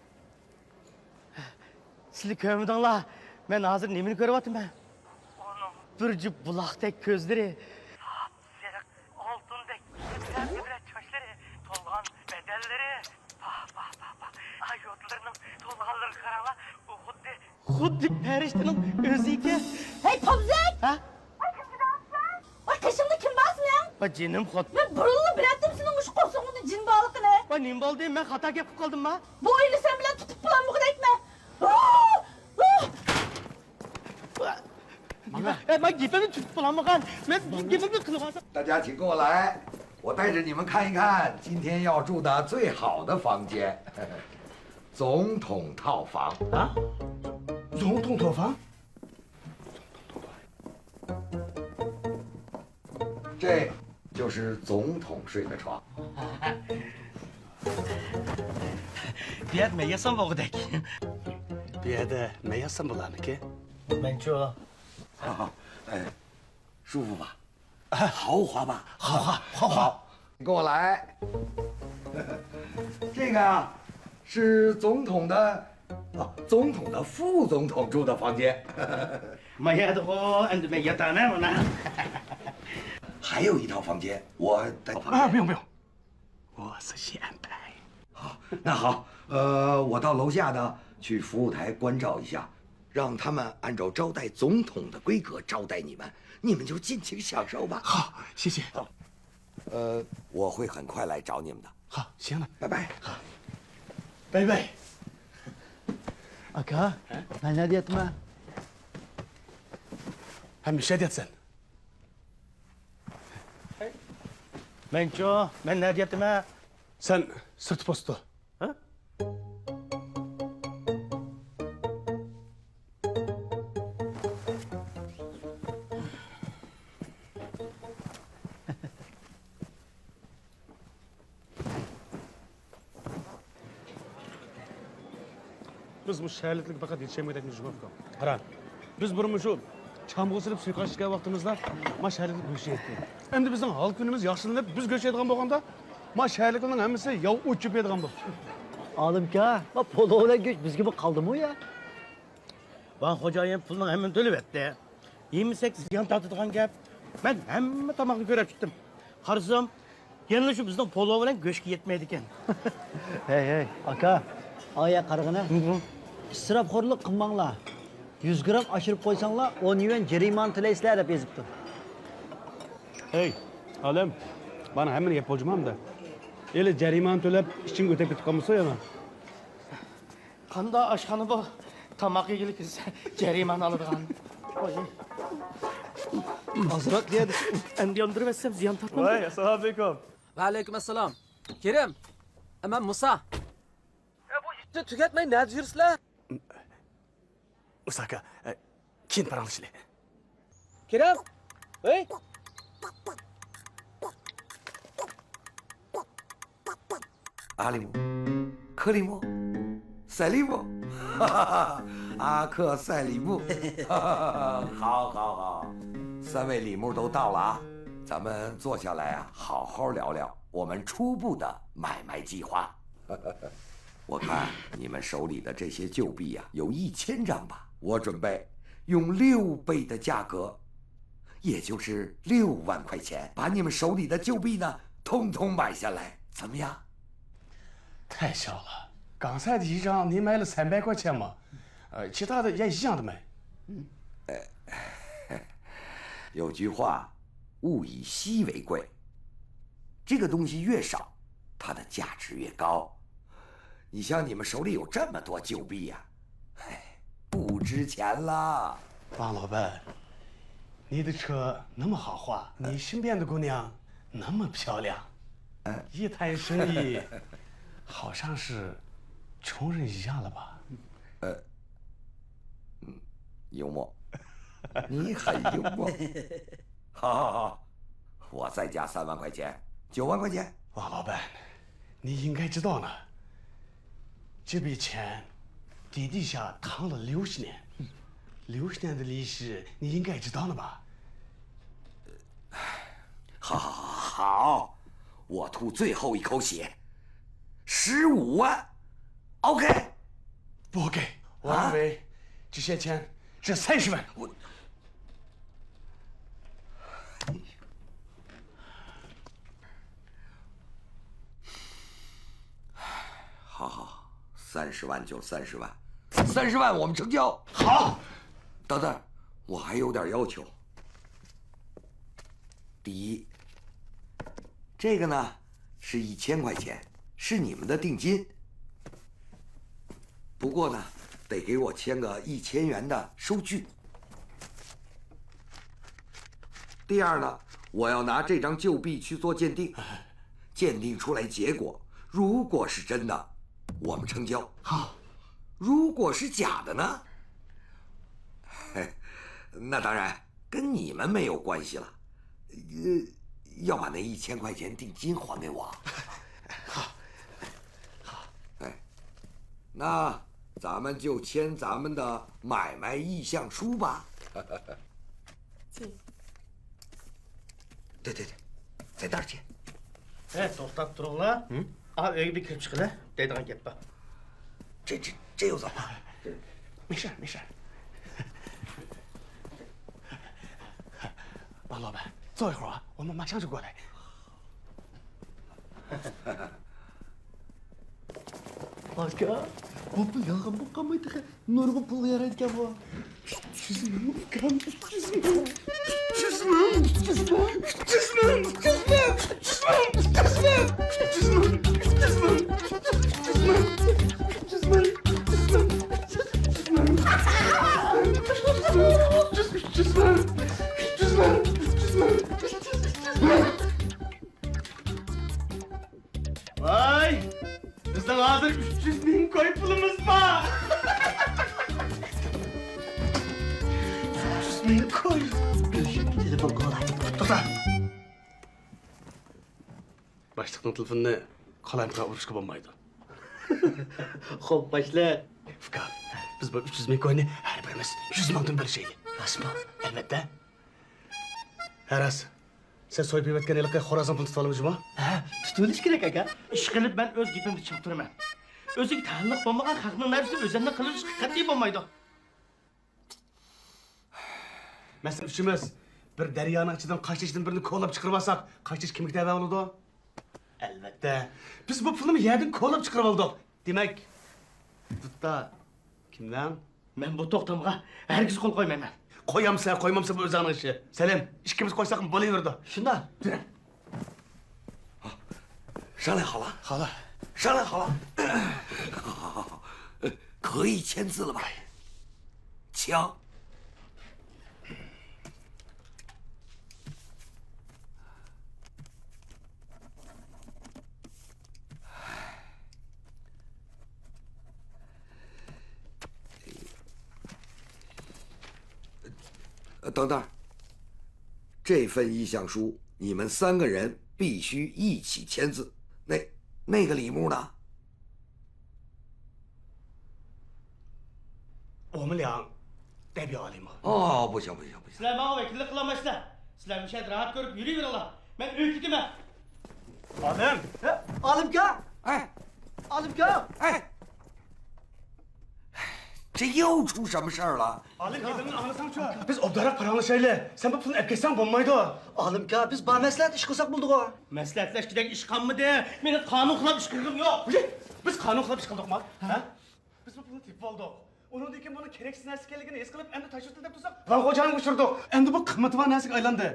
سىلى كۆرمىدىڭلار، مەن ھازىر نېمىنى كۆرۈۋاتىمەن؟ ئۇنىڭ بىر جۈپ بۇلاقتەك كۆزلىرى، ساپسېرىق ئالتۇندەك يىپەك چاچلىرى، تولغان بەدەنلىرى، پاھ، پاھ، پاھ، پاھ. ئاي، يوتىلىرىنىڭ تولغانلىرىغا قاراڭلار، ئۇ خۇددى، خۇددى پەرىشتىنىڭ ئۆزى ئىكەن. ھەي، پومزەك! ھە؟ ۋاي، قېشىڭدا كىم بار سېنىڭ؟ ۋاي، جېنىم خوت. مەن بۇرۇنلا بىلەتتىم سېنىڭ مۇشۇ قورسىقىڭدا جىن بارلىقىنى. ۋاي، نېمە بولدى؟ مەن خاتا گەپ قىلىپ قالدىمما؟ بۇ ئۆينى سەن بىلەن تۇتۇپ بولامدىغۇدەكمەن. ماڭا. ئەي، مەن گېپىمنى تۇتۇپ بولامدىغان. مەن گېپىمنى قىلىۋالسام. 大家请跟我来，我带着你们看一看今天要住的最好的房间，总统套房。啊？总统套房？这就是总统睡的床。 بۇ يەردە مەن ياتسام بولغۇدەك. بۇ يەردە مەن ياتسام بولارمىكىن؟ مەنچۇ. 哎，舒服吧？豪华吧？豪华，豪华。好，你跟我来。这个啊，是总统的，啊，总统的副总统住的房间。 ما يەردىغۇ، ئەمدى مەن ياتامەن مانا. 还有一套房间，我带。 啊，不用不用，我是先辈。 好，那好，呃，我到楼下呢，去服务台关照一下，让他们按照招待总统的规格招待你们，你们就尽情享受吧。 好，谢谢。 呃，我会很快来找你们的。 好，行了。 拜拜。 باي باي. ئاكا، مەن نەدە ياتىمەن؟ ھە، مۇشۇ يەردە ياتىسەن. مەنچۇ، مەن نەدە ياتىمەن؟ سەن سىرت پوستتا. ھە؟ بىز مۇشۇ شەھەرلىكلەرگە پەقەت يېتىشەلمىگەندەكمىز جۇما ئۇكام. قارا، بىز بۇرۇن مۇشۇ چامغۇر سېلىپ سۇيۇقئاش ئىچكەن ۋاقتىمىزدا ما شەھەرلىكلەر بۆشۈپ كەتتى. ئەمدى بىزنىڭ ھال كۈنىمىز ياخشىلىنىپ، بىز گۆش يەيدىغان بولغاندا، ما شەھەرلىكلەرنىڭ ھەممىسى ياۋا ئوت چۆپ يەيدىغان بولدى. ئالىمكا، ما پولۇ بىلەن گۆش بىزگىمۇ قالدىمۇ يا؟ ۋاڭ خوجايىن پۇلنىڭ ھەممىنى تۆلىۋەتتى. يېمىسەك زىيان تارتىدىغان گەپ. مەن ھەممە تاماقنى كۆرۈپ چىقتىم. قارىسام، يەنىلا شۇ بىزنىڭ پولۇ بىلەن گۆشكە يەتمەيدىكەن. ھەي، ھەي، ئاكا، ئايا قارىغىنە. ئىسراپخورلۇق قىلماڭلار. يۈز گرام ئاشۇرۇپ قويساڭلار، ئون يۈەن جەرىمانە تۆلەيسىلەر دەپ يېزىپتۇ. ھەي، ئالىم، مانا ھەممىنى يەپ بولجىما ئەمدى؟ ئېلى جەرىمانە تۆلەپ، ئىچىڭگە ئۆتۈپ كېتىپ قالمىسۇن يەنە. قانداق ئاشخانا بۇ؟ تاماق يېگىلى كىرسە جەرىمانە ئالىدىغان. ۋاي. ئازراق يەدى. ئەمدى ياندۇرۇۋەتسەم زىيان تارتمامدۇ؟ ۋاي، ئەسسالامۇئەلەيكۇم. ۋەئەلەيكۇم ئەسسالام. كېرىم. مەن مۇسا. يا، بۇ ئىشنى تۈگەتمەي نەدە يۈرىسىلەر؟ مۇسا ئاكا، ئە، كېيىن پاراڭلىشىلى. كېرەم! ھەي! 阿里木、克里木、塞利木，哈哈哈，阿克塞里木，哈哈哈，好好好，三位里木都到了啊，咱们坐下来啊，好好聊聊我们初步的买卖计划。我看你们手里的这些旧币呀，有一千张吧，我准备用六倍的价格，也就是六万块钱，把你们手里的旧币呢，通通买下来，怎么样？太小了，刚才的一张你买了三百块钱嘛，呃，其他的也一样的买。有句话，物以稀为贵，这个东西越少，它的价值越高。你像你们手里有这么多旧币呀，哎，不值钱了。王老板，你的车那么豪华，你身边的姑娘那么漂亮，一谈生意，好像是穷人一样了吧？呃，嗯，幽默，你很幽默。好好好，我再加三万块钱，九万块钱。王老板，你应该知道了，这笔钱底底下躺了六十年，六十年的利息，你应该知道了吧？好好好好，我吐最后一口血，十五万，OK。不 OK，我认为这些钱值三十万。我，好好，三十万就三十万，三十万我们成交。好，等等，我还有点要求。第一，这个呢是一千块钱，是你们的定金。不过呢，得给我签个一千元的收据。第二呢，我要拿这张旧币去做鉴定，鉴定出来结果如果是真的，我们成交。好，如果是假的呢？嘿，那当然跟你们没有关系了。呃，要把那一千块钱定金还给我。好，好。哎，那咱们就签咱们的买卖意向书吧。对对对，在那儿签。 ھەي، توختاپ تۇرۇڭلار. ھە؟ ئا، ئۆيگە بىر كىرىپ چىقىلى، دەيدىغان گەپ بار. 这这这又怎么？没事没事。王老板，坐一会儿啊，我们马上就过来。 ئاكا، بۇ پۇل يالغان بولۇپ قالماي تېخى. نۇرغۇن پۇلغا يارايدىكەن بۇ. ۋاي، بىزنىڭ ھازىر ئۈچ يۈز مىڭ كوي پۇلىمىز بار. ئۈچ يۈز مىڭ كوي. تېلېفون قىلاي. توختا. باشلىقنىڭ تېلېفونىنى قالايمىقان ئۇرۇشقا بولمايدۇ. خوپ، باشلىق. ئۇكا، بىز بۇ ئۈچ يۈز مىڭ كوينى ھەر بىرىمىز يۈز مىڭدىن بۆلۈشەيلى. راستمۇ؟ ئەلۋەتتە. ھە، راست. سەن سويۇپ يەۋەتكەن ھېلىقى خورازنىڭ پۇلىنى تۇتۇۋالىمىز جۇمۇ؟ ھە، تۇتۇۋېلىش كېرەك، ئاكا. ئىشقىلىپ، مەن ئۆز گېپىمدە چىڭ تۇرىمەن. ئۆزىگە تەئەللۇق بولمىغان خەقنىڭ نەرسىسىنى ئۆزۈمنىڭ قىلىۋېلىشقا قەتئىي بولمايدۇ. مەسىلەن، ئۈچىمىز بىر دەريانىڭ ئىچىدىن قاچا چېشىدىن بىرنى كولاپ چىقىرىۋالساق، قاچا چېشى كىمگە تەۋە بولىدۇ؟ ئەلۋەتتە، بىز بۇ پۇلنى يەردىن كولاپ چىقىرىۋالدۇق. دېمەك، بۇ تا كىمنىڭ؟ مەن بۇ توختامغا ھەرگىز قول قويمايمەن. قويامسەن، قويمامسەن، بۇ ئۆزۈڭنىڭ ئىشى. سەلىم، ئىككىمىز قويساقمۇ بولۇۋېرىدۇ. شۇنداق. يۈرۈڭ. 商量好了？好了。商量好了？可以签字了吧？请。 呃，等等，这份意向书你们三个人必须一起签字。那那个李牧呢？我们俩代表阿里吗？哦，不行不行不行。 سىلەر ماڭا ۋەكىللىك قىلالمايسىلەر. سىلەر مۇشۇ يەردە راھەت كۆرۈپ يۈرۈۋېرىڭلار. مەن ئۆيگە كېتىمەن. ئالىم! ئالىمكا! ئەي! ئالىمكا! ئەي! 这又出什么事儿了？ ئالىم، گېپىمنى ئاڭلىساڭچۇ. بىز ئوبدانراق پاراڭلىشايلى. سەن بۇ پۇلنى ئەپ كەتسەڭ بولمايدۇ. ئالىمكا، بىز بامەسلىھەت ئىش قىلساق بولىدىغۇ. مەسلىھەتلەشكۈدەك ئىش قالمىدى. مېنىڭ قانۇن خىلاپ ئىش قىلغۇم يوق. بىز قانۇن خىلاپ ئىش قىلدۇقمۇ؟ ھە؟ بىز بۇ پۇلنى تېپىپ ئالدۇق. ئۇنىڭدىن كېيىن بۇنىڭ كېرەكسىز نەرسە ئىكەنلىكىنى ھېس قىلىپ، ئەمدى تاشلىۋېتىڭ دەپ تۇرساق، ۋاڭ خوجانىڭغا ئۇچرىدۇق. ئەمدى بۇ قىممىتى بار نەرسىگە ئايلاندى.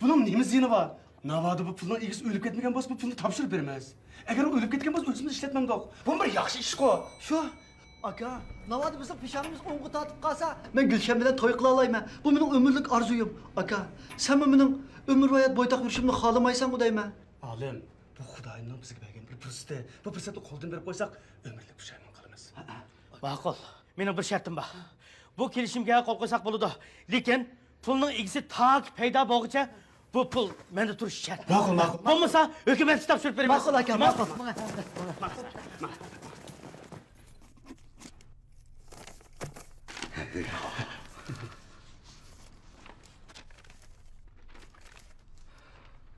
بۇنىڭ نېمە زىيىنى بار؟ ناۋادا بۇ پۇلنىڭ ئىگىسى ئۆلۈپ كەتمىگەن بولسا، بۇ پۇلنى تاپشۇرۇپ بېرىمىز. ئەگەر ئۇ ئۆلۈپ كەتكەن بولسا، ئۆزىمىز ئىشلەتمەمدۇق. بۇمۇ بىر ياخشى ئىشقۇ. شۇ. ئاكا، ناۋادا بىزنىڭ پېشانىمىز ئوڭغا تارتىپ قالسا، مەن گۈلشەن بىلەن توي قىلالايمەن. بۇ مېنىڭ ئۆمۈرلۈك ئارزۇيۇم. ئاكا، سەنمۇ مېنىڭ ئۆمۈرۋايەت بويتاق يۈرۈشۈمنى خالىمايسەنغۇ دەيمەن. ئالىم، بۇ خۇدايىمنىڭ بىزگە بەرگەن بىر پۇرسىتى. بۇ پۇرسەتنى قولدىن بېرىپ قويساق، ئۆمۈرلۈك پۇشايمان قالىمىز. ماقۇل. مېنىڭ بىر شەرتىم بار. بۇ كېلىشىمگە قول قويساق بولىدۇ. لېكىن پۇلنىڭ ئىگىسى تاكى پەيدا بولغۇچە بۇ پۇل مەندە تۇرۇشى شەرت. ماقۇل، ماقۇل. بولمىسا ھۆكۈمەتكە تاپشۇرۇپ بېرىمەن. ماقۇل، ئاكا، ماقۇل. ماقۇل.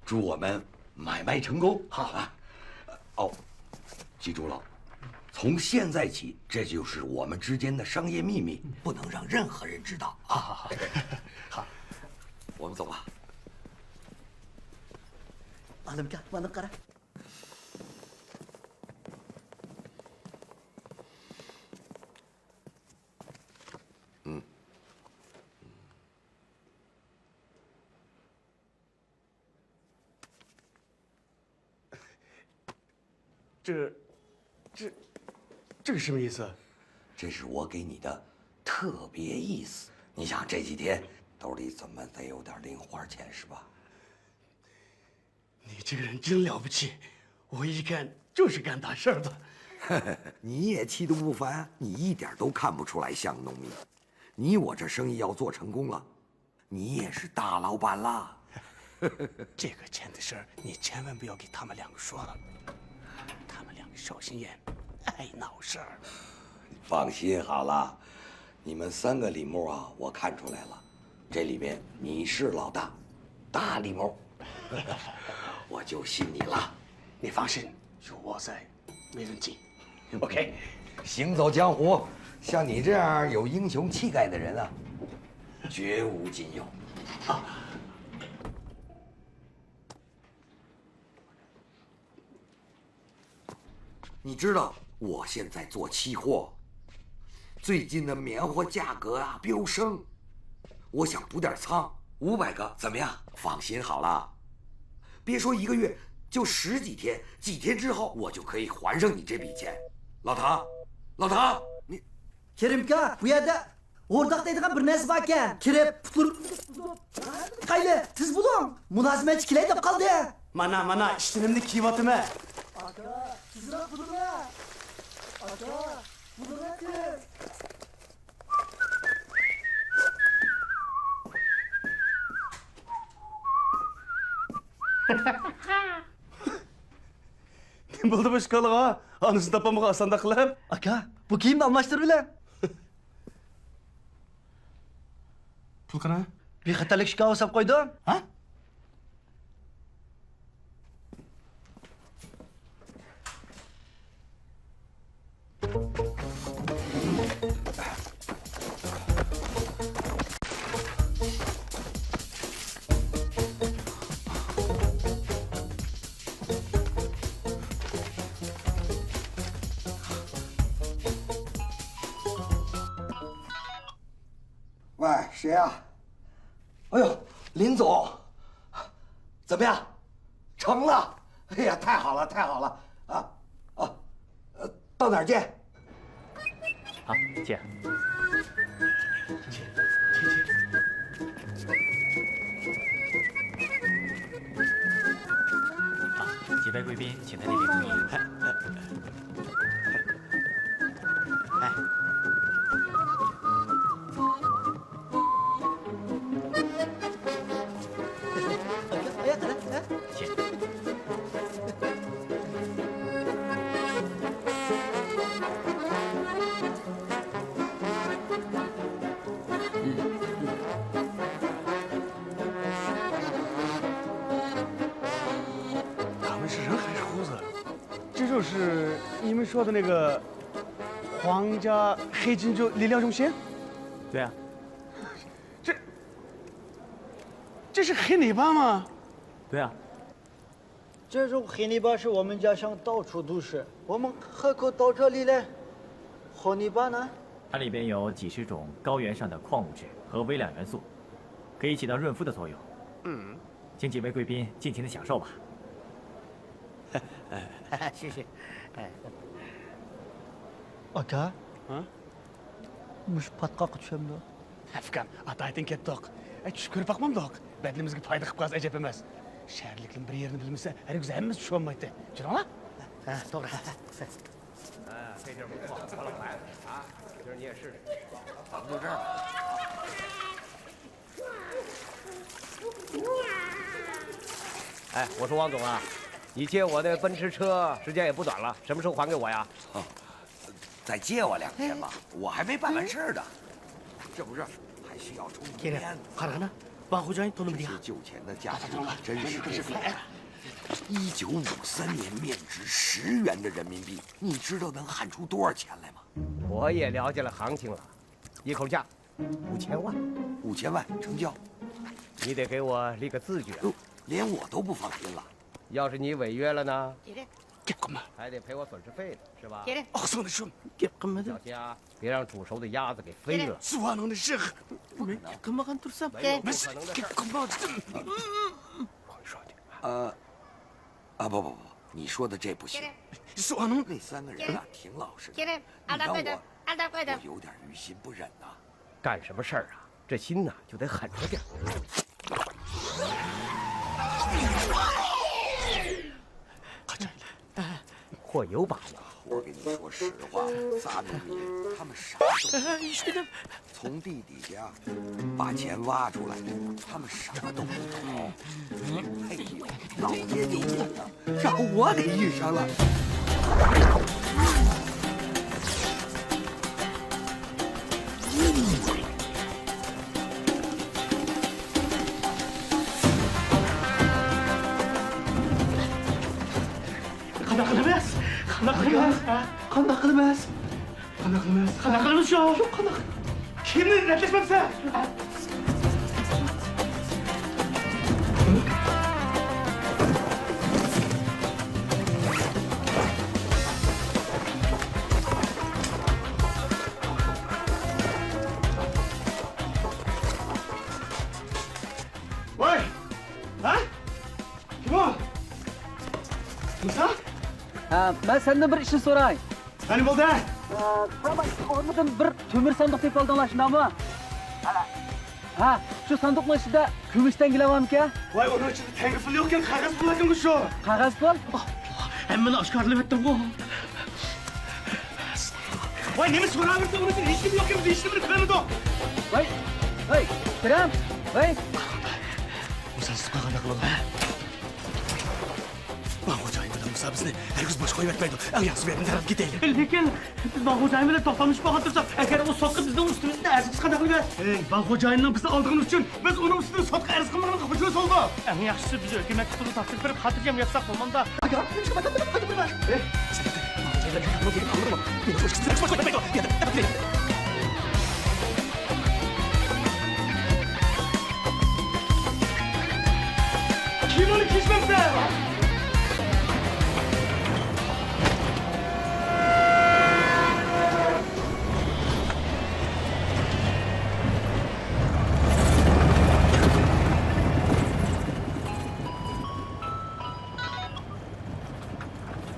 祝我们买卖成功。好啊。哦，记住了，从现在起，这就是我们之间的商业秘密，不能让任何人知道啊。好，我们走吧。ئالىمكا، مانا قارا. م. 这，这，这个什么意思？这是我给你的特别意思。你想这几天兜里怎么得有点零花钱是吧？你这个人真了不起，我一看就是干大事儿的。你也气度不凡，你一点都看不出来像农民。你我这生意要做成功了，你也是大老板啦。这个钱的事儿，你千万不要给他们两个说了，他们两个小心眼，爱闹事儿。放心好了，你们三个李木啊，我看出来了，这里面你是老大，大李木，我就信你了。你放心，有我在，没问题。OK，行走江湖，像你这样有英雄气概的人啊，绝无仅有。你知道我现在做期货，最近的棉花价格啊飙升，我想补点仓，五百个怎么样？放心好了，别说一个月，就十几天，几天之后我就可以还上你这笔钱。老唐，老唐，你 كېرىمكا، بۇ يەردە ئورداق دەيدىغان بىر نەرسە باركەن. كىرىپ، پۇتلىرىنى قايلى، تېز بولۇڭ. مۇلازىمەتچى كېلەي دەپ قالدى. مانا، مانا، ئىشتىنىمنى كىيىۋاتىمەن. ئاكا، تېزراق بولۇڭە. ئاكا، بولۇڭە تېز. نېمە بولدى بۇ ئىشقالغا؟ ئانىسىنى تاپالمىغان ئاسانداق قىلىپ. ئاكا، بۇ كىيىمنى ئالماشتۇرۇۋېلىڭ. پۇل قانا؟ بىخەتەرلىك شىكاۋا ساپ قويدۇم. ھە؟ 喂，谁啊？哎呦，林总，怎么样？成了？哎呀，太好了，太好了！啊啊，呃，到哪儿见？好，见。啊，几位贵宾，请在这边。 他们是人还是猴子？这就是你们说的那个皇家黑金就力量中心？对啊，这这是黑泥巴吗？对啊，这种黑泥巴是我们家乡到处都是，我们河口到这里来，黑泥巴呢？它里边有几十种高原上的矿物质和微量元素，可以起到润肤的作用。嗯，请几位贵宾尽情的享受吧。谢谢。哎， ئاكا، مۇشۇ پاتقاققا چۈشەمدۇ؟ ئۇكام، ئاتايتىن كەتتۇق. ئەي، چۈش كۆرۈپ باقمامدۇق. بەدىنىمىزگە پايدا قىلىپ قالسا ئەجەب ئەمەس. شەھەرلىكلەرنىڭ بىر يېرىنى بىلمىسە، ھەرگىز ھەممىسى چۈشۈۋالمايتتى. چۈشەندىڭلار؟ ھە، توغرا. 这地儿不错，我老来了啊，今儿你也试试。哎，我说王总啊，你借我那奔驰车时间也不短了，什么时候还给我呀？再借我两天吧，我还没办完事儿呢。这不是还需要充电呢？ قارىغىنا، ۋاڭ خوجايىن تونۇمىدى. 这些旧钱的价值真是不菲啊！一九五三年面值十元的人民币，你知道能换出多少钱来吗？我也了解了行情了，一口价五千万。五千万成交。你得给我立个字据啊。哟，连我都不放心了。要是你违约了呢？ گەپ قىلما. 还得赔我损失费呢，是吧？ ئاغزىڭنى يۇم. 小心啊，别让煮熟的鸭子给飞了。 سۇۋانىڭنى يىغ. مەن گەپ قىلمىغان تۇرسام. 没有不可能的事。 گەپ قىلما دېدىم. 呃，啊不不不，你说的这不行。 سۇۋانىڭ 那三个人啊，挺老实的。 كېرىم، 你让 ئالداپ قويدۇم، 我， ئالداپ قويدۇم. 我有点于心不忍呐。 干什么事儿啊？这心呐就得狠着点儿。货有把握，我跟你说实话，仨农民他们啥都不懂。哎，是的。从地底下把钱挖出来，他们啥都不懂。哎呦，老爹牛逼了，让我给遇上了。 قانداق قىلىمىز؟ قانداق قىلىمىز؟ ھە؟ قانداق قىلىمىز؟ قانداق قىلىمىز؟ قانداق قىلىمىز شۇ؟ شۇ قانداق؟ كىمنى رەتلەشمەپسەن؟ ۋاي! ھە؟ كىم ئۇ؟ مۇسا؟ ھە، مەن سەندىن بىر ئىشنى سوراي. قېنى بولدى؟ ئە، ساڭا ئورنىدىن بىر تۆمۈر ساندۇق تېپىپ ئالدىڭلار، شۇنداقمۇ؟ ھە، شۇ ساندۇقنىڭ ئىچىدە كۈمۈش تەڭگىلەر بارمىكەن؟ ۋاي، ئۇنىڭ ئىچىدە تەڭگە پۇل يوقكەن، قەغەز پۇل ئىكەنغۇ شۇ. قەغەز پۇل؟ ھەممىنى ئاشكارىلىۋەتتىڭغۇ. ۋاي، نېمە سوراۋېرىسەن، ئۇنىڭ ئىچىدە ھېچنېمە يوقكەن، بىز ھېچنېمىنى كۆرمىدۇق. ۋاي، ۋاي، بىرەم، ۋاي. مۇسا، سىز قانداق قىلىدۇ؟ ۋاڭ خوجايىن بىلەن مۇسا بىزنى ھەرگىز بوش قويۇۋەتمەيدۇ. ئەڭ ياخشىسى بۇ يەردىن دەرھال كېتەيلى. لېكىن بىز ۋاڭ خوجايىن بىلەن توختاملىشىپ قالغان تۇرساق، ئەگەر ئۇ سوتقا بىزنىڭ ئۈستىمىزدىن ئەرز قىلسا قانداق قىلىمىز؟ ھەي، ۋاڭ خوجايىننىڭ بىزنى ئالدىغىنى ئۈچۈن بىز ئۇنىڭ ئۈستىدىن سوتقا ئەرز قىلمىغىنىغا خوشىمىز بولىدۇ. ئەڭ ياخشىسى بىز ھۆكۈمەتكە پۇلنى تاپشۇرۇپ بېرىپ، خاتىرجەم ياتساق بولمامدا؟ كىنونى كەچمەپسەن!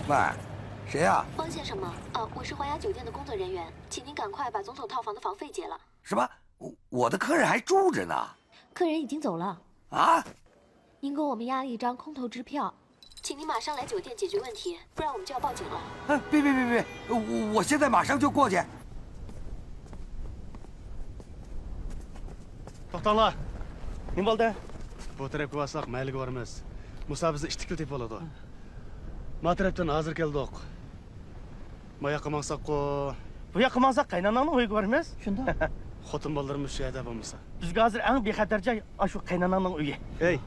喂，谁呀？方先生吗？啊，我是华雅酒店的工作人员，请您赶快把总统套房的房费结了。什么？我，我的客人还住着呢。客人已经走了。啊？您给我们压了一张空头支票，请您马上来酒店解决问题，不然我们就要报警了。哎，别别别别，我，我现在马上就过去。 توختاڭلار. نېمە بولدى؟ بۇ تەرەپكە بارساق مەھەللىگە بارىمىز. مۇسا بىزنى ئىتتىكلا تېپىۋالىدۇ. ما تەرەپتىن ھازىر كەلدۇق. ما ياققا ماڭساققۇ؟ بۇ ياققا ماڭساق قايناناڭنىڭ ئۆيىگە بارىمىز. شۇنداق. خوتۇن بالىلىرىمىز شۇ يەردە بولمىسا. بىزگە ھازىر ئەڭ بىخەتەر جاي ئاشۇ قايناناڭنىڭ ئۆيى. ھەي،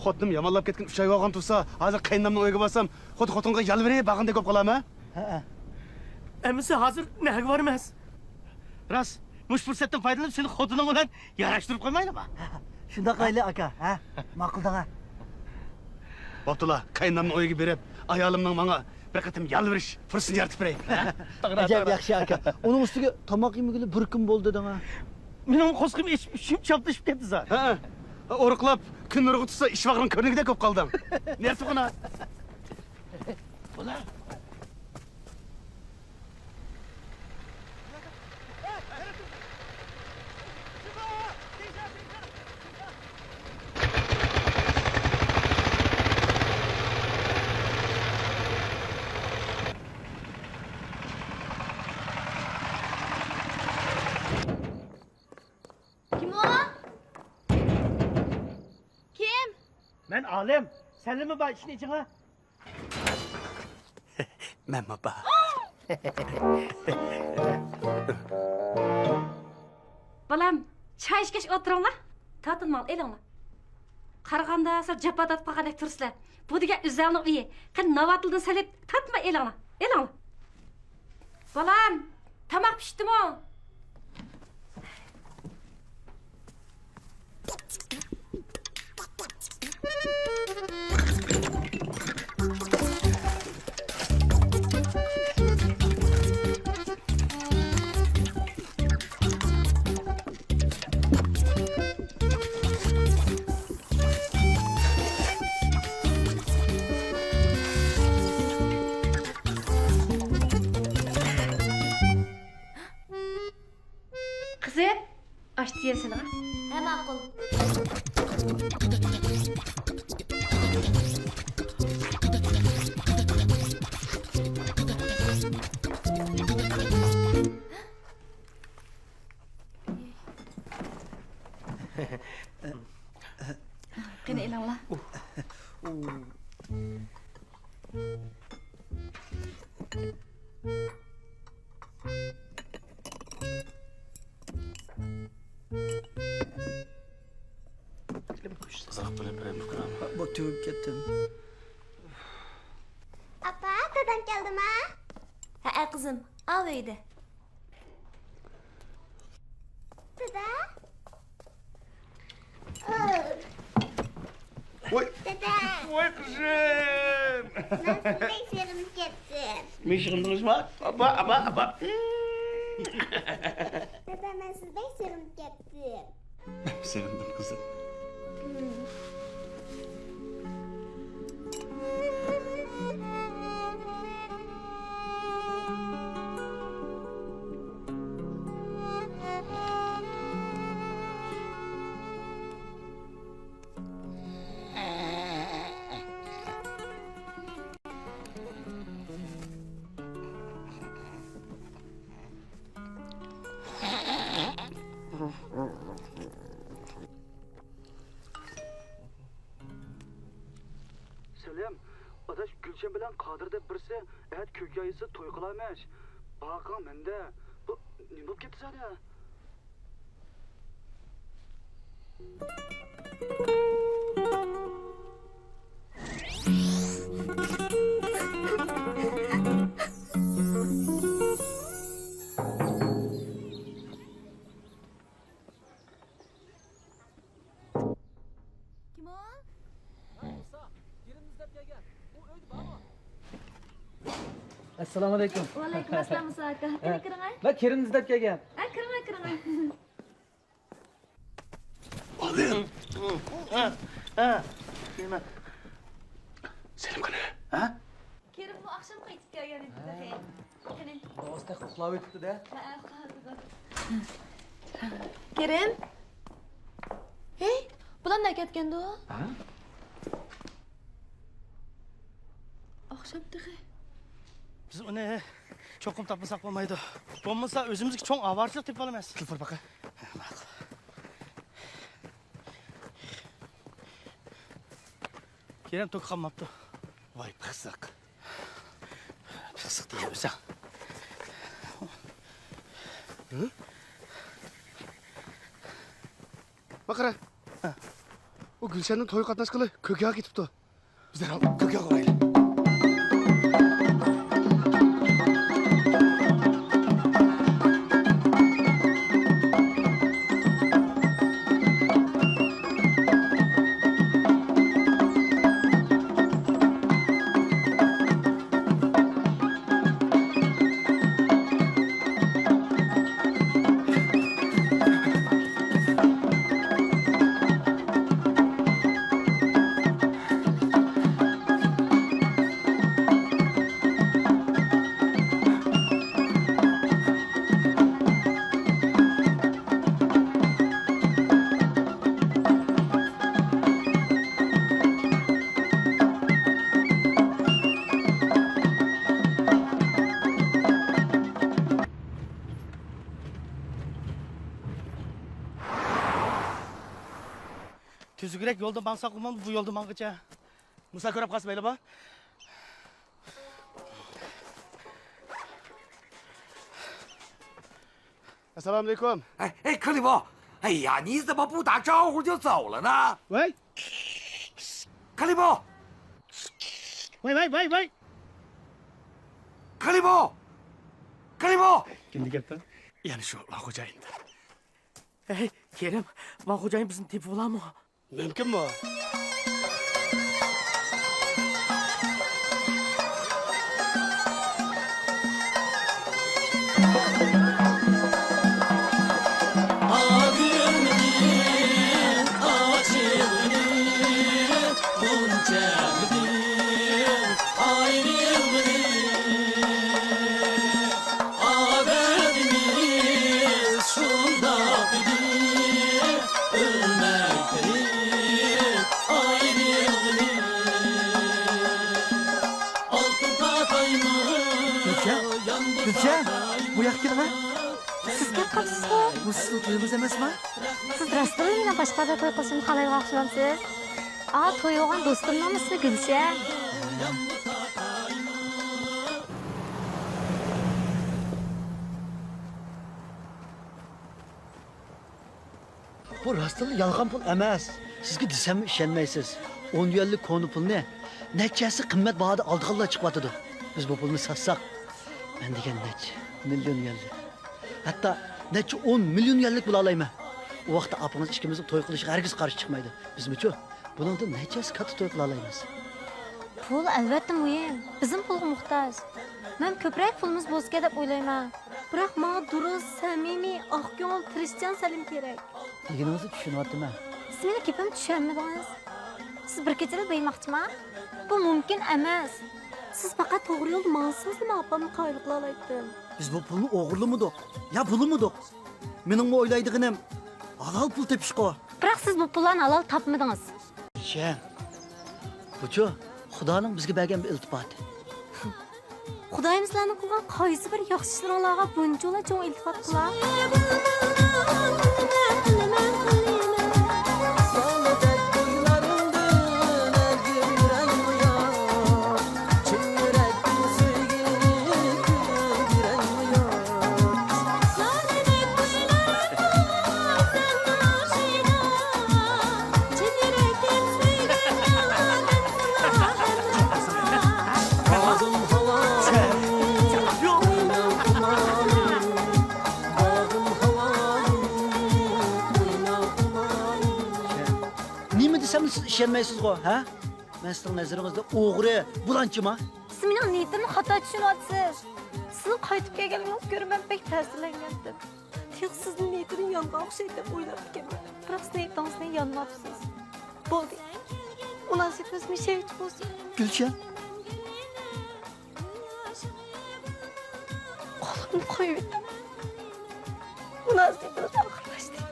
خوتۇنۇم يامانلاپ كەتكىن ئۈچ ئاي بولغان تۇرسا، ھازىر قاينانامنىڭ ئۆيىگە بارسام، خۇددى خوتۇنغا يالۋۇرۇپ بارغاندەك بولۇپ قالامەن. ھەئە. ئەمىسە ھازىر نەگە بارىمىز؟ راست، مۇشۇ پۇرسەتتىن پايدىلىنىپ سېنى خوتۇنۇڭ بىلەن ياراشتۇرۇپ قويمايلىما؟ شۇنداق قىلايلى ئاكا، ھە؟ ماقۇل دەڭە. بوپتۇلا، قاينانامنىڭ ئۆيىگە بېرىپ، ئايالىمنىڭ ماڭا بىر قېتىم يالۋۇرۇش پۇرسىتىنى يارىتىپ بېرەي. ئەجەب ياخشى ئاكا. ئۇنىڭ ئۈستىگە تاماق يېمىگىلى بىر كۈن بولدى دەڭە. مېنىڭ قورسىقىم ئېچىپ، ئىچىم چاپلىشىپ كەتتى زادى. ھە، ئورۇقلاپ كۈن نۇرىغا تۇتسا ئىشۋاقنىڭ كۆرنىكىدەك بولۇپ قالدىڭ. نېرى سۇقۇنا. كىم ئۇ؟ كىم؟ مەن ئالىم. سەنلىمۇ بار ئىشنى ئېچىڭا. مەنمۇ بار. بالام، چاي ئىچكەچ ئولتۇرۇڭلار. تارتىنماڭ، ئېلىڭلار. قارىغاندا سىلەر جاپا تارتىپ قالغاندەك تۇرىسىلەر. بۇ دېگەن ئۆزلەرنىڭ ئۆيى. قېنى ناۋاتىلدىن سېلىپ تارتما، ئېلىڭلار، ئېلىڭلار. بالام، تاماق پىشتىمۇ؟ قىزىم، ئاش تېيىلسىلىغا. ھە، ماقۇل. قېنى، ئېلىڭلار. قىزىق بىلىپ بېرەي، ئۇكام. بۇ تۈگۈپ كەتتىم. ئاپا، دادام كەلدىما؟ ھەئە، قىزىم، ئاۋۇ ئۆيدە. دادا. ۋاي. دادا. ۋاي، قىزىم. مەن سىزدەك سېغىنىپ كەتتىم. مېنى سېغىندىڭىزمۇ؟ ئاپا، ئاپا، ئاپا. دادا، مەن سىزدەك سېغىنىپ كەتتىم. سېغىندىم، قىزىم. سەلەم، ئاداش، گۈلشەن بىلەن قادىر دەپ بىرسى ئەتە كۆك يايىسى توي قىلارمىش. باقىڭ مەندە. بۇ نېمە بولۇپ كەتتى زادى؟ كىم ئۇ؟ ھە، مۇسا، كىرىمنى ئىزدەپ كەلگەن. ئۇ ئۆيدە بارمۇ؟ ئەسسالامۇئەلەيكۇم. ۋەئەلەيكۇم ئەسسالام، مۇسا ئاكا. ھە. كىرىڭ، كىرىڭ. مەن كىرىمنى ئىزدەپ كەلگەن. ھە، كىرىڭ، كىرىڭ. ئادىل. ھە، ھە. نېمە؟ سېلىم قېنى؟ ھە؟ كېرىممۇ ئاخشام قايتىپ كەلگەن ئىدى تېخى. قېنى. دوستى ئۇخلاۋېتىپتۇ-دە. ھە، ئۇخلاۋېتىدۇ. كېرىم. ھېي، بۇلار نەگە كەتكەندۇ؟ ھە؟ ئاخشام تېخى. بىز ئۇنى چوقۇم تاپمىساق بولمايدۇ. بولمىسا ئۆزىمىزگە چوڭ ئاۋارىچىلىق تېپىۋالىمىز. تېلېفون باقە. ھە، ماقۇل. كېرەم توك قالماپتۇ. ۋاي پىخسىق. پىخسىق دېيەمسەن. ھە؟ باققىرە. ھە. ئۇ گۈلشەننىڭ تويغا قاتناشقىلى كۆكياغا كېتىپتۇ. بىز دەرھال كۆكياغا بارايلى. تۈزۈكرەك يولدا ماڭساق بولمامدۇ بۇ يولدا ماڭغىچە؟ مۇسا كۆرۈپ قالسا مەيلى بار. ئەسسالامۇئەلەيكۇم. 哎，哎，克里夫，哎呀，你怎么不打招呼就走了呢？喂。克里夫。喂，喂，喂，喂。克里夫。克里夫。كىمدە گەپ؟ يەنە شۇ ۋاڭ خوجايىندا. ھەي، كېرىم، ۋاڭ خوجايىن بىزنى تېپىۋالامۇ؟ مۇمكىنمۇ؟ گۈلشەن، گۈلشەن، بۇ ياققا كېلىڭە. سىزكەن؟ قاپسىزغۇ؟ بۇ سىزنىڭ تويىڭىز ئەمەسمۇ؟ سىز راستتىنلا مېنىڭ باشقا بىر توي قىلىشىمنى خالايدىغان ئوخشىمامسىز؟ ئا، تويۇغان دوستۇمنىڭ ئىسمى گۈلشەن. بۇ راستتىنلا يالغان پۇل ئەمەس. سىزگە دېسەممۇ ئىشەنمەيسىز. ئون يۈەنلىك كونا پۇلنى نەچچە ھەسسە قىممەت باھادا ئالىدىغانلار چىقىۋاتىدۇ. بىز بۇ پۇلنى ساتساق، مەن دېگەن نەچچە مىليون يۈەنلىك. ھەتتا نەچچە ئون مىليون يۈەنلىك بولالايمەن. ئۇ ۋاقىتتا ئاپىڭىز ئىككىمىزنىڭ توي قىلىشىغا ھەرگىز قارشى چىقمايدۇ. بىزمۇچۇ؟ بۇنىڭدىن نەچچە ھەسسە كاتتا توي قىلالايمىز. پۇل ئەلۋەتتە مۇھىم. بىزمۇ پۇلغا موھتاج. مەن كۆپرەك پۇلىمىز بولسىكەن دەپ ئويلايمەن. بىراق ماڭا دۇرۇس، سەمىمىي، ئاق كۆڭۈل، تىرىشچان سەلىم كېرەك. دېگىنىڭىزنى چۈشىنىۋاتىمەن. سىز مېنىڭ گېپىمنى چۈشەنمىدىڭىز. سىز بىر كېچىدە بېيىماقچىما؟ بۇ مۇمكىن ئەمەس. سىز پەقەت توغرا يولدا ماڭسىڭىزلا مەن ئاپامنى قايىل قىلالايتتىم. بىز بۇ پۇلنى ئوغرىلىمىدۇق، يا بۇلىمىدۇق. مېنىڭمۇ ئويلايدىغىنىم ھالال پۇل تېپىشقۇ. بىراق سىز بۇ پۇللارنى ھالال تاپمىدىڭىز. شەڭ، بۇچۇ خۇدانىڭ بىزگە بەرگەن بىر ئىلتىپاتى. خۇدايىم سىلەرنىڭ قىلغان قايسى بىر ياخشى ئىشلىرىڭلارغا بۇنچىۋالا چوڭ ئىلتىپات قىلا؟ نېمە دېسەممۇ سىز ئىشەنمەيسىزغۇ، ھە؟ مەن سىزنىڭ نەزىرىڭىزدە ئوغرى، بۇلانچىما؟ سىز مېنىڭ نىيىتىمنى خاتا چۈشىنىۋاتىسىز. سىزنىڭ قايتىپ كەلگەنلىكىڭىزنى كۆرۈپ مەن بەك تەسىرلەنگەنتىم. تېخى سىزنىڭ نىيىتىنى يانغان ئوخشايدۇ دەپ ئويلاپتىكەنمەن. بىراق سىز نىيىتىڭىزنى يانماپسىز. بولدى. مۇناسىۋىتىمىز مىشەيچە بولسۇن. گۈلشەن. قولۇمنى قويۇۋېتىڭ. مۇناسىۋىتىمىز ئاخىرلاشتى.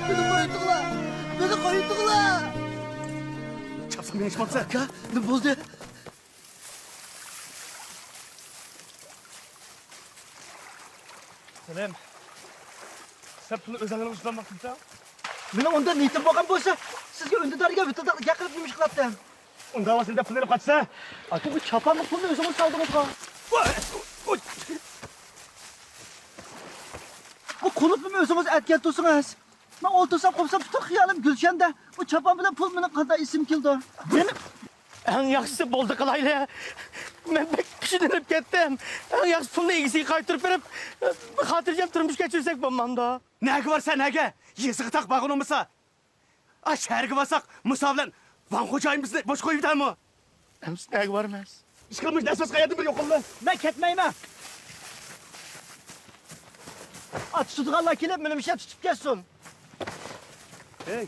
مېنى قويدۇڭلار! مېنى قويدۇڭلار! چاپسان مېڭىشماپسەن. ئاكا، نېمە بولدى؟ سەلىم، سەن پۇلنى ئۆزۈڭ ئېلىپ ئۇزىتالماقچىمىسەن؟ مېنىڭ ئۇنداق نىيىتىم بولغان بولسا، سىزگە ئۈندىدارىگە ۋىتىلداقلىق ياقىرىپ نېمە ئىش قىلاتتىم؟ ئۇنداق بولسا نېدە پۇلنى ئېلىپ قاچىسەن؟ ئاكا، بۇ چاپانلىق پۇلنى ئۆزىڭىز سالدىڭىزغۇ. بۇ كۇنۇپنىمۇ ئۆزىڭىز ئەتكەن تۇرسىڭىز. مەن ئولتۇرسام، قوپسام، پۈتۈن خىيالىم گۈلشەندە. بۇ چاپان بىلەن پۇل مېنىڭ قانداق ئېسىمگە كېلىدۇ؟ مېنىڭ ئەڭ ياخشىسى بولدى قىلايلى. مەن بەك كۈچلىنىپ كەتتىم. ئەڭ ياخشىسى پۇلنى ئىگىسىگە قايتۇرۇپ بېرىپ، خاتىرجەم تۇرمۇش كەچۈرسەك بولمامدۇ؟ نەگە بارسا نەگە؟ يېزىغا تاق بارغىنى بولمىسا. ئا، شەھەرگە بارساق، مۇسا بىلەن ۋاڭ خوجايىن بىزنى بوش قويۇۋېتەرمۇ؟ ئەمىسە نەگە بارىمىز؟ ئىشقىلىپ مۇشۇ نەسۋەس قەيەردىن بىر يوقاللا. مەن كەتمەيمەن. ئا، تۇتىدىغانلار كېلىپ مېنى مۇشۇ يەردە تۇتۇپ كەتسۇن. ھەي،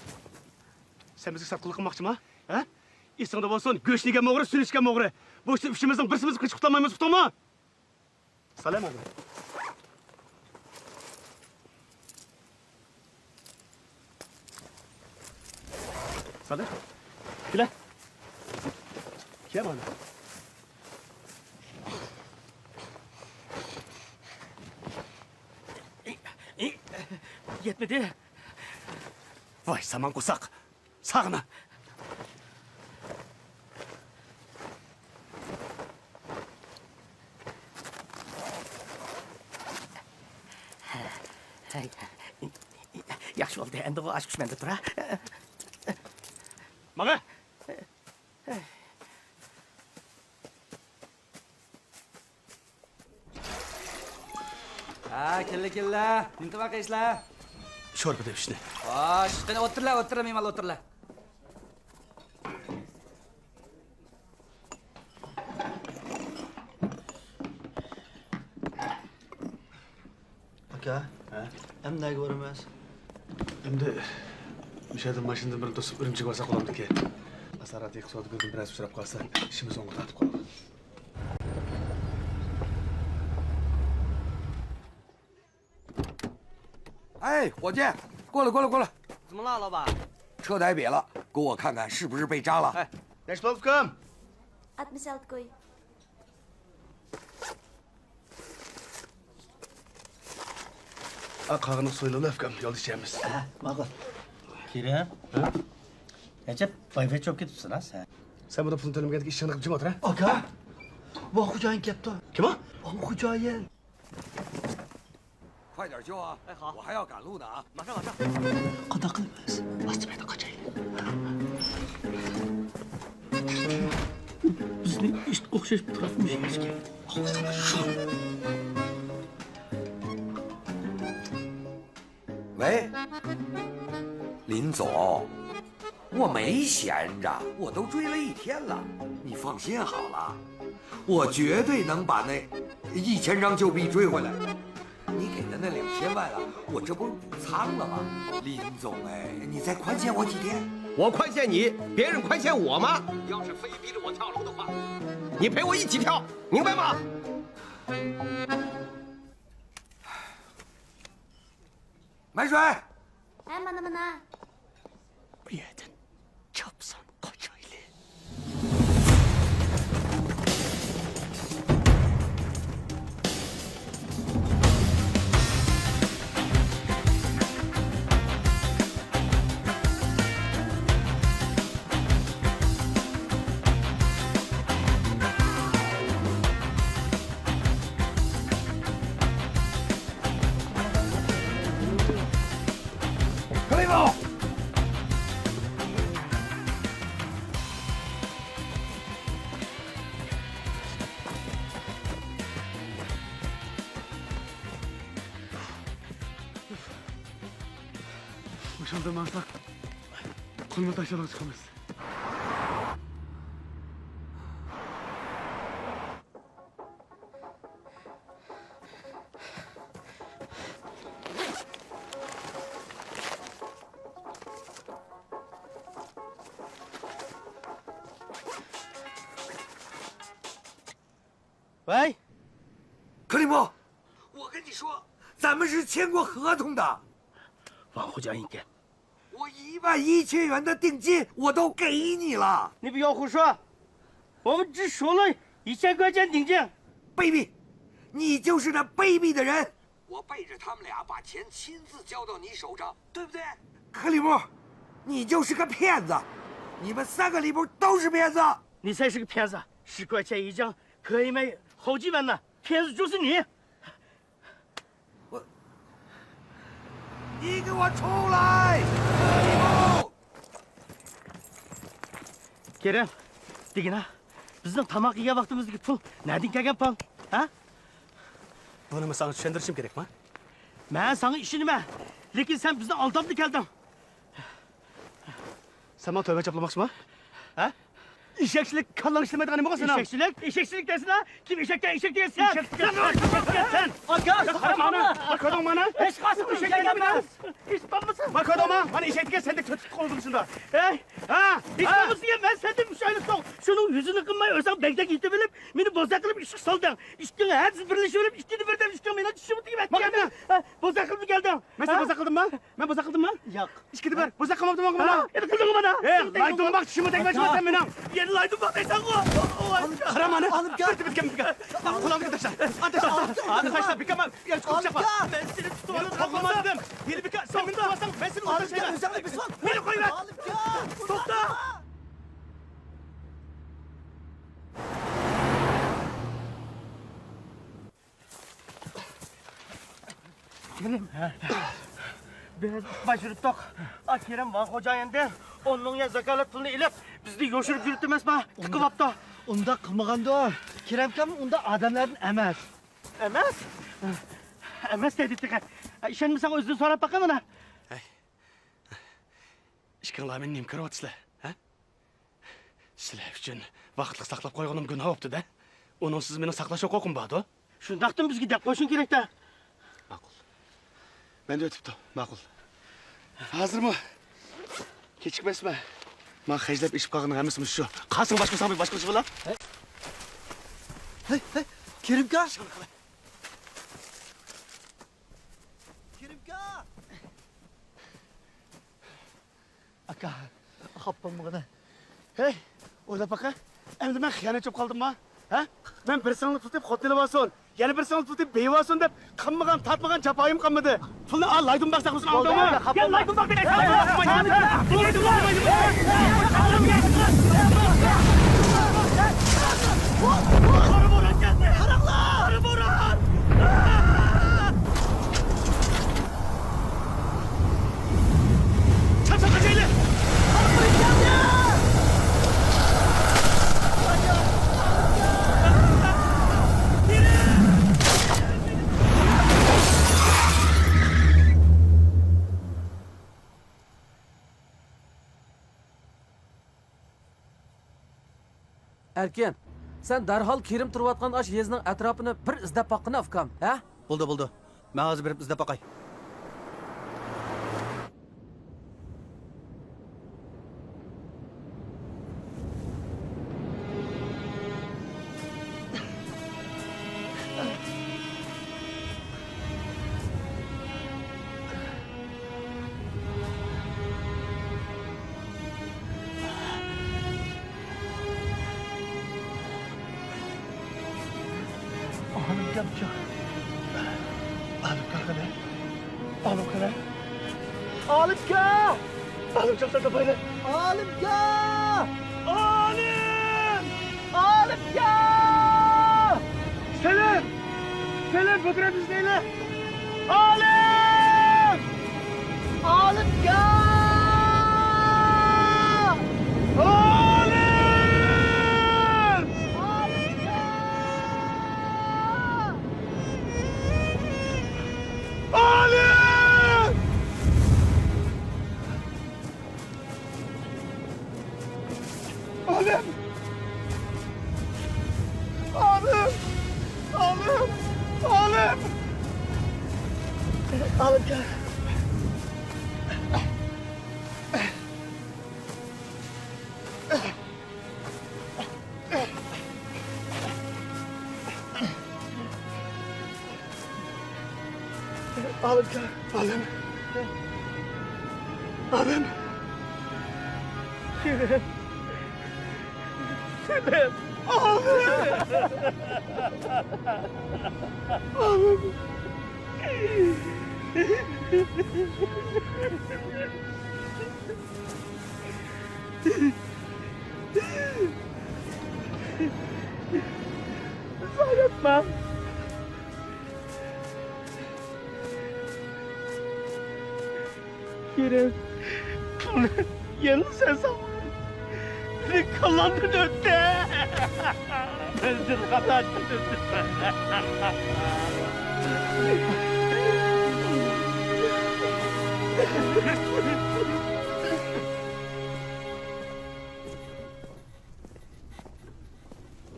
سەن بىزگە ساتقۇنلۇق قىلماقچىما؟ ھە؟ ئېسىڭدە بولسۇن، گۆشنى يېگەنمۇ ئوغرى، سۈيىنى ئىچكەنمۇ ئوغرى. بۇ ئىشتىن ئۈچىمىزنىڭ بىرسىمىز قېچىپ قۇتۇلالمايمىز، ئۇقتۇڭمۇ؟ سالام ئەبە. سالام. كېلە. كەل مانا. يەتمىدى. ۋاي سامان قورساق. ساغما. ياخشى بولدى، ئەمدى ئۇ ئاچقۇچ مەندە تۇرا. ماڭا. ھە، كەللە، كەللە. نېمە تاماق يەيسىلەر؟ شورپا تېپىشنى. خوش، قېنى ئولتۇرلا، ئولتۇرلا، مېھمان ئولتۇرلا. ئاكا، ھە؟ ئەمدى نەگە بارىمىز؟ ئەمدى مۇشۇ يەردىن ماشىنىدىن بىرنى توسۇپ ئۈرۈمچىگە بارساق بولامدىكىن؟ ئاسارات يېقا سودىگەردىن بىرەرسى ئۇچراپ قالسا، ئىشىمىز ئوڭغا تارتىپ قالىدۇ. 哎，伙计，过来，过来，过来。怎么了，老板？车胎瘪了，给我看看是不是被扎了。哎， ئاتمىش ئالتە كوي. ئا، قالغىنى سويۇلۇۋېلىڭ ئۇكام، يولدا ئىچەرمىز. ھە، ماقۇل. كېرەم. ھە؟ ئەجەب بايۋەچ بولۇپ كېتىپسەن ھە سەن. سەن بۇنىڭ پۇلىنى تۆلىمىگەندىكىن ئىشىڭنى قىلىپ جىم ئولتۇر ھە. ئاكا، ۋاڭ خوجايىن كەپتۇ. كىم ئۇ؟ ۋاڭ خوجايىن. 快点修啊！哎，好。我还要赶路呢啊。马上，马上。 قانداق قىلىمىز؟ ئاستا بىردىن قاچايلى. بىزنى ئىت ئوخشاش پۇراپ مۈشۈككە. وي، لىن زوڭ. 我没闲着，我都追了一天了。你放心好了，我绝对能把那一千张旧币追回来。你给的那两千万啊，我这不是补仓了吗？林总哎，你再宽限我几天。我宽限你，别人宽限我吗？要是非逼着我跳楼的话，你陪我一起跳，明白吗？买水。 ھە، مانا، مانا. بۇ يەردىن چاپسان قاچايلى. 克里姆！مۇشۇندىن ماڭساق، قۇملۇق تاشلارغا چىقىمىز. ۋەي! 克里姆，我跟你说，咱们是签过合同的。 ۋاڭ خوجايىنكەن. 我一万一千元的定金我都给你了。 你不要胡说，我们只收了一千块钱定金。 卑鄙！你就是那卑鄙的人！我背着他们俩把钱亲自交到你手上，对不对？克里姆，你就是个骗子！你们三个里边都是骗子！ 你才是个骗子，十块钱一张，可以卖好几万呢，骗子就是你。 你给我出来！ كېرەم، دېگىنە، بىزنىڭ تاماق يېگەن ۋاقتىمىزدىكى پۇل نەدىن كەلگەن پۇل؟ ھە؟ بۇنىمۇ ساڭا چۈشەندۈرۈشۈم كېرەكمۇ؟ مەن ساڭا ئىشىنىمەن، لېكىن سەن بىزنى ئالدامدا كەلدىڭ. سەن ماڭا تۆۋەن چاپلىماقچىمۇ؟ ھە؟ ئېشەكچىلىك، كاللاڭ ئىشلىمەيدىغان نېمە بولغان سېنىڭ؟ ئېشەكچىلىك؟ ئېشەكچىلىك دەيسىلە؟ كىم ئېشەك دېگەن؟ ئېشەك دېگەن سەن! ئېشەك دېگەن سەن! ئاكا، قارا مانا! ما كۆردۈڭ مانا؟ ھېچقايسى ئېشەك ئەمەس! ھېچ بولمىسا! ما كۆردۈڭ ما؟ مانا ئېشەك دېگەن سەندەك تۆت پۇت قولدىن شۇنداق. ھەي! ھە! ھېچ بولمىسا مەن سەندىن ئۈچ ئايلىق سوڭ شۇنىڭ يۈزىنى قىلماي ئۆزۈڭ بەگدەك يېتىۋېلىپ، مېنى بوزەك قىلىپ ئىشقا سالدىڭ. ئىككىڭ ھەدىسى بىرلىشىۋېلىپ، ئىككىنى بىردەم ئىككىڭ مېنىڭ چىشىمنى تېگىپ ئەتكەن. ھە، بوزەك قىلىپ كەلدىڭ. مەن بوزەك قىلدىمما؟ مەن بوزەك قىلدىمما؟ ياق. ئىككىدە بىر بوزەك قىلماپتىمەن مانا. يەنە قىلدىڭغۇ مانا. ئەي، لايدۇنباق چىشىمنى تەگمەيسىز سەن مېنىڭ. يەنە لايدۇنباق دەيسەنغۇ. قارا مانا. ئالىمجان. بىر تېپىپ كەلمىگە. قولۇمنى تاشلا. تاشلا. تاشلا. بىكام. يا، قوغلاپ. مەن سېنى تۇتۇۋالدىم. قوغلىمىدىم. ھېلى بىكام، سەن مېنى تۇتۇۋالساڭ، مەن سېنى ئالىمجان، ئۆزۈڭنى بېسىۋال. مېنى قويۇۋەر. ئالىمجان. توختا. كېلىڭ. بىز باش يۈرۈتتۇق. ئا، كېرەم ۋاڭ خوجايىندىن ئون مىڭ يۈەن زاكالەت پۇلنى ئېلىپ، بىزنى يوشۇرۇپ يۈرۈپتۇ ئەمەسما؟ تىقىۋاپتۇ. ئۇنداق قىلمىغاندۇ. كېرەمكام ئۇنداق ئادەملەردىن ئەمەس. ئەمەس؟ ئەمەس دەيدۇ تېخى. ئىشەنمىسەڭ ئۆزىدىن سوراپ باقە مانا. ھەي. ئىككىڭلار مېنى نېمە كۆرۈۋاتىسىلەر، ھە؟ سىلەر ئۈچۈن ۋاقىتلىق ساقلاپ قويغىنىم گۇناھ بوپتۇ-دە. ئۇنىڭسىز مېنىڭ ساقلاش ھوقۇقۇم بار-دۇ. شۇنداقتىن بىزگە دەپ قويۇشۇڭ كېرەك-تە. ماقۇل. مەندە ئۆتۈپتۇ. ماقۇل. ھازىرمۇ كېچىكمەسمەن. ماڭا خەجلەپ ئېشىپ قالغىنىڭ ھەممىسى مۇشۇ. قالسىڭ باشقا ساڭا باشقا ئىش بولا. ھەي، ھەي، كېرىمكا! كېرىمكا! ئاكا، خاپا بولمىغىنە. ھەي، ئويلاپ باقە. ئەمدى مەن خىيانەتچى بولۇپ قالدىمما؟ ھە؟ مەن بىر سىڭلىنى تۇتۇپ خوتۇنى بارسۇن، يەنە بىر سىڭلىنى تۇتۇپ بېيى بارسۇن دەپ قىلمىغان، تارتمىغان جاپايىم قالمىدى. پۇلنى ئال، لايدۇنباق ساقلىسۇن، ئاڭلىدىڭمۇ؟ يا لايدۇنباق دېگەن. قارا بوران كەلدى. قاراڭلار! قارا بوران! چاپسان قاچايلى! ئەركىن، سەن دەرھال كېرىم تۇرۇۋاتقان ئاشۇ يېزىنىڭ ئەتراپىنى بىر ئىزدەپ باققىنا، ئۇكام، ھە؟ بولدى، بولدى. مەن ھازىر بېرىپ ئىزدەپ باقاي. ئالىمجان، ئالىمجان قېنى؟ ئالىم قېنى؟ ئالىمجان! ئالىمجان، تاپايلى! ئالىمجان! ئالىم! ئالىمجان! سېلىم! سېلىم، بۇ تەرەپتە ئىزدەيلى! ئالىم! ئالىمجان! ئالىم! ئالىمجان! ئالىم! ئالىم! ئالىم! ئالىم! ئالىم! ئالىمجان! ئالىمجان، ئالىم. ئالىم. سېلىم. سېلىم. ئالىم. ئالىم. ئۇزاق ياتما. كېرىم، يەنە سەن ساڭا مېنىڭ كاللامدىن ئۆتتى. مەن سېنى خاتا چۈشەندۈردۈم.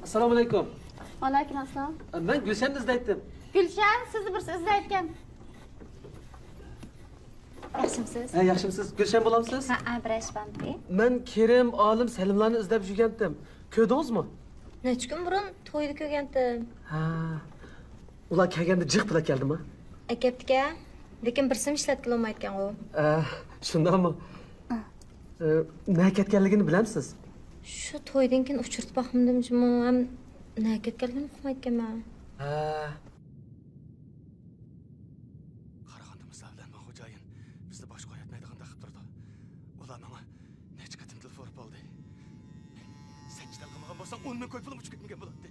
ئەسسالامۇئەلەيكۇم. ۋەئەلەيكۇم ئەسسالام. مەن گۈلشەننى ئىزدەيتتىم. گۈلشەن، سىزنى بىرسى ئىزدەيدىكەن. ياخشىمسىز؟ ھە، ياخشىمسىز؟ گۈلشەن بولامسىز؟ ھەئە، بىر ئىش بارمىدى؟ مەن كېرىم، ئالىم، سەلىملارنى ئىزدەپ يۈرگەنتىم. كۆردىڭىزمۇ؟ نەچچە كۈن بۇرۇن تويدا كۆرگەنتىم. ھە. ئۇلار كەلگەندە جىق پۇل ئەكەلدىما؟ ئەكەپتىكەن. لېكىن بىرسىمۇ ئىشلەتكىلى بولمايدىكەنغۇ. ئە، شۇنداقمۇ؟ ئە، نەگە كەتكەنلىكىنى بىلەمسىز؟ شۇ تويدىن كېيىن ئۇچرىتىپ باقمىدىم جۇمۇ، ھەم نەگە كەتكەنلىكىنى ئۇقمايدىكەنمەن. ھە. قارىغاندا مۇسا بىلەن ماڭغۇ جايىن بىزنى باشقا ئوياتمايدىغاندەك قىلىپ تۇرىدۇ. ئۇلار ماڭا نەچچە قېتىم تېلېفون ئۇرۇپ بولدى. سەن جېدەل قىلمىغان بولساڭ، ئون مىڭ كوي پۇلۇم ئۇچۇپ كەتمىگەن بولاتتى.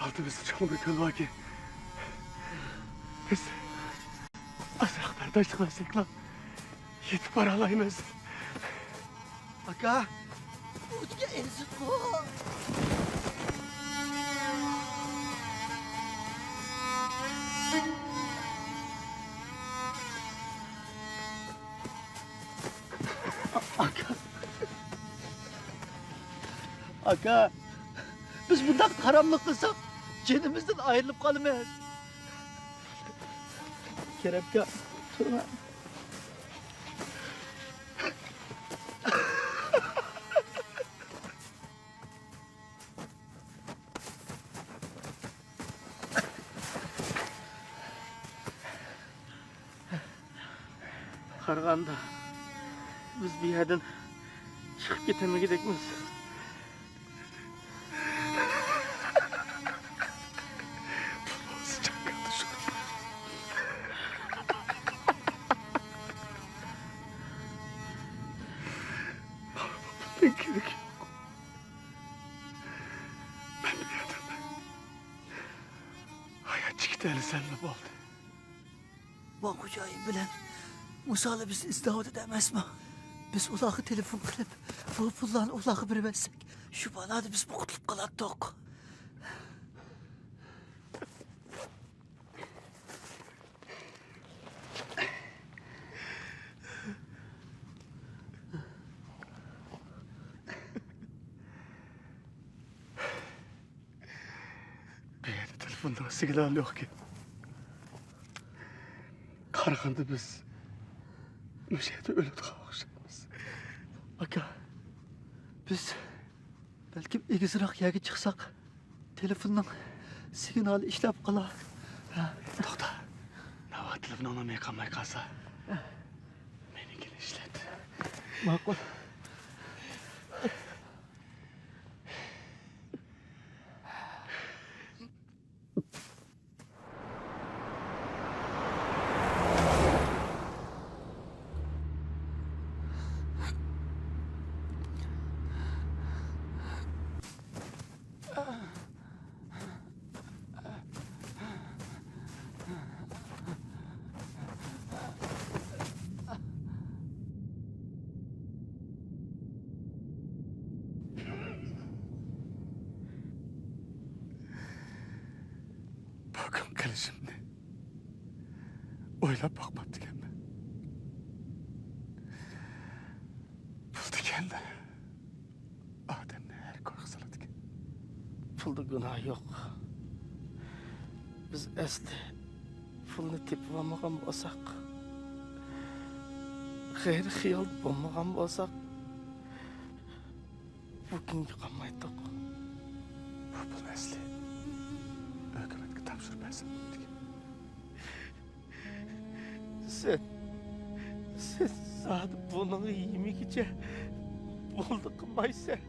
ئالدىمىزدا چوڭ بىر كۆل باركەن. بىز ئازراق بەرداشلىق بەرسەكلا، يېتىپ بارالايمىز. ئاكا، ئۆتكە ئېزىققۇ. ئاكا. ئاكا، بىز بۇنداق ھاراملىق قىلساق، جېنىمىزدىن ئايرىلىپ قالىمىز. كېرەمكا، تۇرما. قارىغاندا، بىز بۇ يەردىن چىقىپ كېتەلمىگۈدەكمىز. ماڭا بۇنىڭ كېرىكى يوق. مەن بۇ يەردىن ھاياتچە كېتەلىسەملا بولدى. ۋاڭ خوجايىن بىلەن مۇسالى بىزنى ئىزدەۋاتىدۇ ئەمەسمۇ؟ بىز ئۇلارغا تېلېفون قىلىپ، بۇ پۇللارنى ئۇلارغا بېرىۋەتسەك، شۇ بالادىن بىزمۇ قۇتۇلۇپ قالاتتۇق. بۇ يەردە تېلېفوننىڭ سىگنالى يوقكەن. قارىغاندا بىز مۇشۇ يەردە ئۆلىدىغان ئوخشايمىز. ئاكا، بىز بەلكىم ئېگىزرەك يەرگە چىقساق، تېلېفوننىڭ سىگنالى ئىشلەپ قالار. ھە. توختا. ناۋا تېلېفونۇڭنىڭ مېيى قالماي قالسا، مېنىڭكىنى ئىشلەت. ماقۇل. بۇ كۈن قىلىشىمنى ئويلاپ باقماپتىكەنمەن. پۇل دېگەن ئادەمنى ھەر كويغا سالىدىكەن. پۇلدا گۇناھ يوق. بىز ئەسلى پۇلنى تېپىۋالمىغان بولساق، غەيرىي خىيال بولمىغان بولساق، بۇ كۈنگە قالمايتتۇق. بۇ پۇلنى ئەسلى ھۆكۈمەتكە تاپشۇرۇپ بەرسەم بولىدىكەن. سەن، سەن زادى بۇنىڭ يېمىگىچە بولدى قىلمايسەن.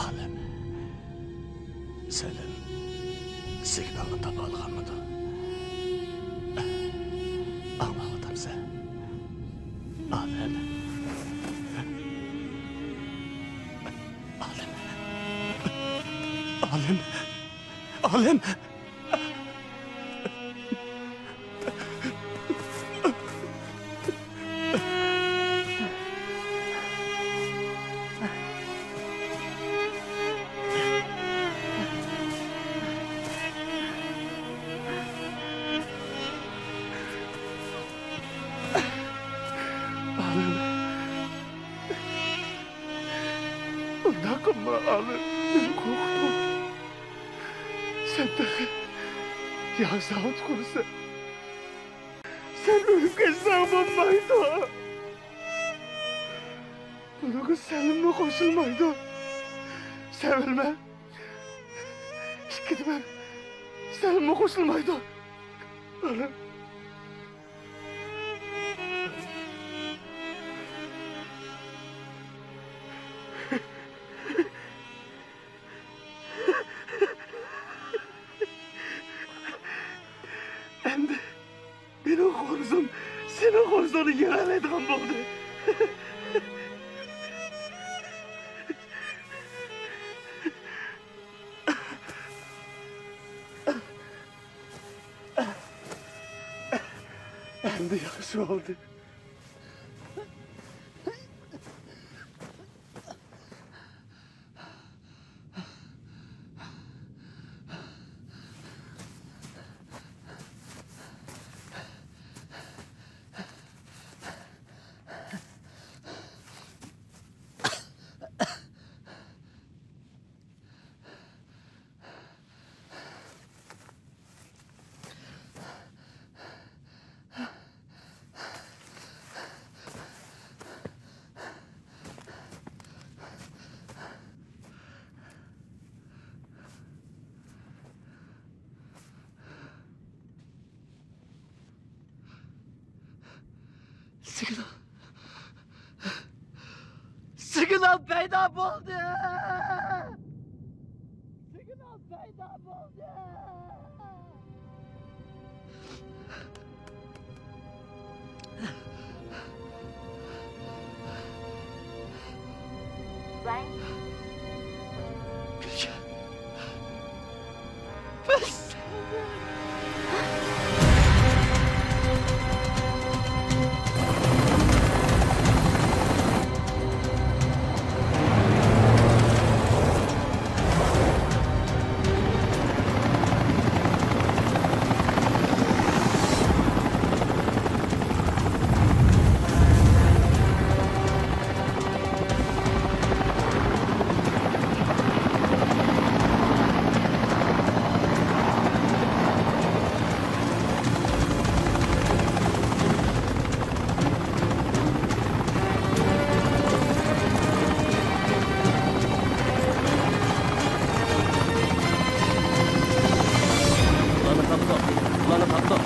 ئالىم، سەلىم سىگنالنى تاپالىغانمىدۇ؟ ئاڭلاۋاتامسەن؟ ئالىم. ئالىم. ئالىم. ئالىم. ئالىم. ئۇنداق قىلما، ئالىم. مېنى قورقۇتما. سەن تېخى ياڭزاۋۇت قۇرىسەن. سەن ئۆلۈپ كەتسەڭ بولمايدۇ. بۇنىڭغا سەلىممۇ قوشۇلمايدۇ. سەن ئۆلمە. ئىككى دېمەم. سەلىممۇ قوشۇلمايدۇ. ئالىم. ئەمدى مېنىڭ خورزۇم سېنىڭ خورزۇڭنى يېڭەلەيدىغان بولدى. ئەمدى ياخشى بولدى. سىگنال. سىگنال پەيدا بولدى! سىگنال پەيدا بولدى! ئۇلارنى تاپتۇق! ئۇلارنى تاپتۇق!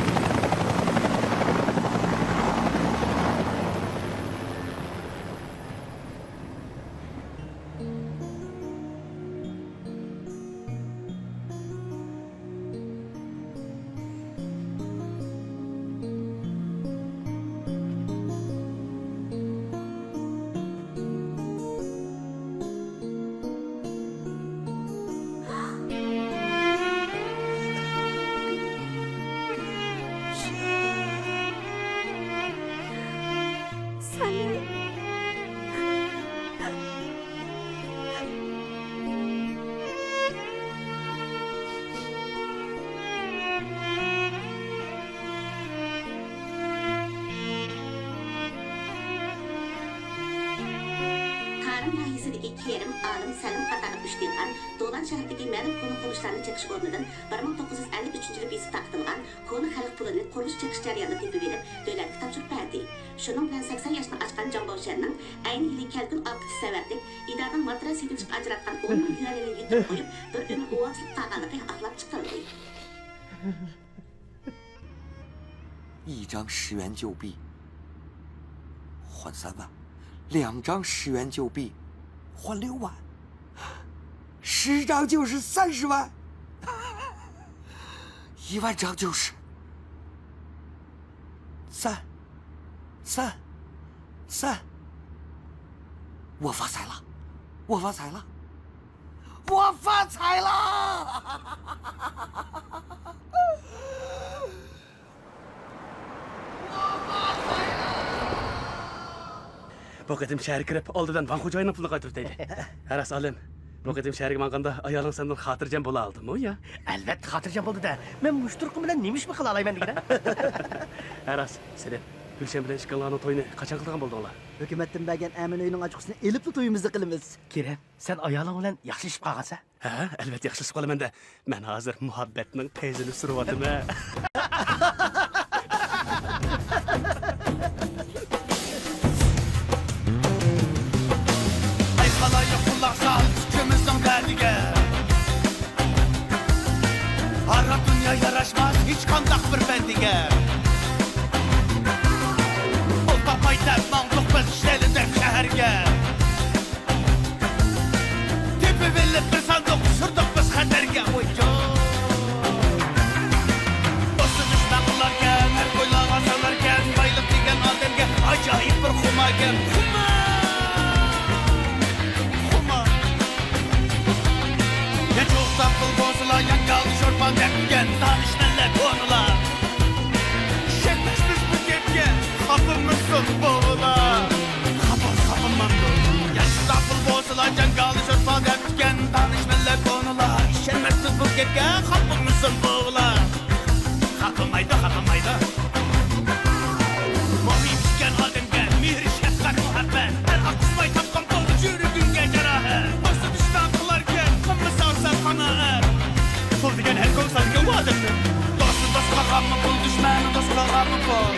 تارىم ناھىيەسىدىكى كېرىم، ئالىم، سەلىم قاتارلىق ئۈچ دېھقان دولان شەھىرىدىكى مەلۇم كونا قۇرۇلۇشلارنى چېقىش ئورنىدىن بىر مىڭ توققۇز يۈز ئەللىك ئۈچىنچى يىلى بېسىپ تارقىتىلغان كونا خەلق پۇلىنى قۇرۇلۇش چېقىش جەريانىدا تېپىۋېلىپ، دۆلەتكە تاپشۇرۇپ بەردى. شۇنىڭ بىلەن سەكسەن ياشنى ئاشقان جاڭ باۋشيەننىڭ ئەينى يىلى كەلكۈن ئاپىتى سەۋەبلىك ئىدارىنىڭ ماتېرىيال سېتىۋېلىشقا ئاجراتقان ئون مىڭ يۈەنىنى يىتىپ قويۇپ، بىر ئۆمۈر ئوۋاتسىزلىقتا قالغانلىقى ئاقلاپ چىقىلدى. ئى جاڭ شى يۈەن جيو بىي، خۇەن سەن ۋەن، لياڭ جاڭ شى يۈەن جيو بىي، خۇەن ليۇ ۋەن. 十张就是三十万。一万张就是三，三，三。我发财了，我发财了，我发财了！بۇ قېتىم شەھەرگە كىرىپ، ئالدى بىلەن ۋاڭ خوجايىننىڭ پۇلىنى قايتۇرۇپ دەيلى. ھە راست، ئالىم. بۇ قېتىم شەھەرگە ماڭغاندا ئايالىڭ سەندىن خاتىرجەم بولاالدىمۇ يا؟ ئەلۋەتتە خاتىرجەم بولدى-دە. مەن مۇشۇ تۇرقۇم بىلەن نېمە ئىش قىلالايمەن دېگىنە. ھە راست، سېلىم. گۈلشەن بىلەن ئىككىڭلارنىڭ تويىنى قاچان قىلىدىغان بولدۇڭلار؟ ھۆكۈمەتتىن بەرگەن ئەمىن ئۆينىڭ ئاچقۇچىسىنى ئېلىپلا تويىمىزنى قىلىمىز. كېرەم، سەن ئايالىڭ بىلەن ياخشىلىشىپ قالغانسەن؟ ھە، ئەلۋەتتە ياخشىلىشىپ قالىمەن-دە. مەن ھازىر مۇھەببەتنىڭ پەيزىنى سۈرۈۋاتىمەن. ئەي خالايىق، قۇلاق سال ئىككىمىزنىڭ دەردىگە. ھارغا دۇنيا ياراشماس ھېچقانداق بىر بەندىگە. ئۇل تاپماي دەپ ماڭدۇق بىز شەلىدەك شەھەرگە. تېپىۋېلىپ بىر ساندۇق، سۈردۇق بىز خەتەرگە. ۋوي جان. دوستى دۈشمەن قىلاركەن، ھەر ئويلىغان سالاركەن. بايلىق دېگەن ئادەمگە ئاجايىپ بىر خۇماركەن. خۇمار، خۇمار. نەچچە ئوقتا پۇل بولسىلا، يانگالدا شورپا دەپ يېگەن تانىشمەنلەر كونىلار. ئىشەنمەسمىز بۇ گەپكە، خاپىمىسۇن بوۋىلار. خاپا، خاپىمامدۇ؟ ياشتا پۇل بولسىلا، جاڭگالدا شورپا دەپتىكەن تانىشمەنلەر كونىلار. ئىشەنمەسمىز بۇ گەپكە، خاپىمىسۇن بوۋىلار. خاپىمايدۇ، خاپىمايدۇ. مۇھىم ئىكەن ئادەمگە مېھىر، شەپقەت، مۇھەببەت. ئەر ئاققۇزماي تاپقان بولدى يۈرىكىڭگە جاراھەت. دوستى دۈشمەن قىلاركەن، قىلمىساڭ سەن قانائەت. پۇل دېگەن ھەر كۈن سالىدىكەن بۇ ئادەمنى. دوستى دوست قىلغانمۇ پۇل، دۈشمەننى دوست قىلغانمۇ پۇل.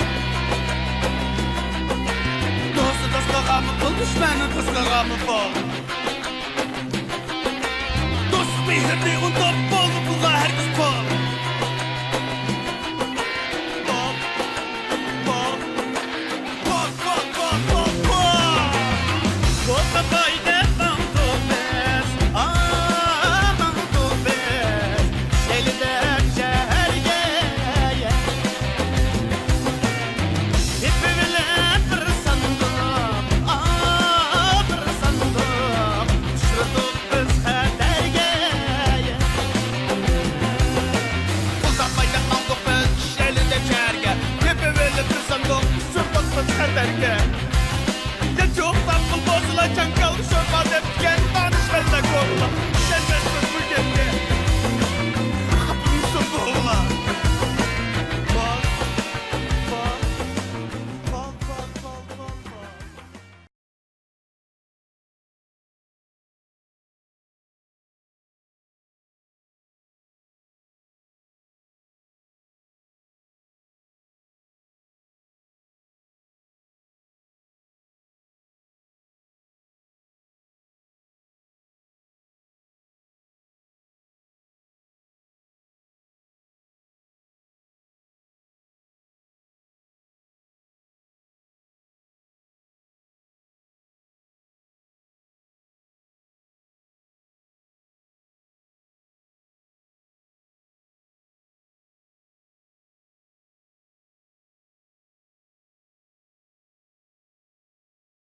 دوستى دوست قىلغانمۇ پۇل، دۈشمەننى دوست قىلغانمۇ پۇل. دوستلۇق مېھرىنى ئۇنتۇپ، بۇ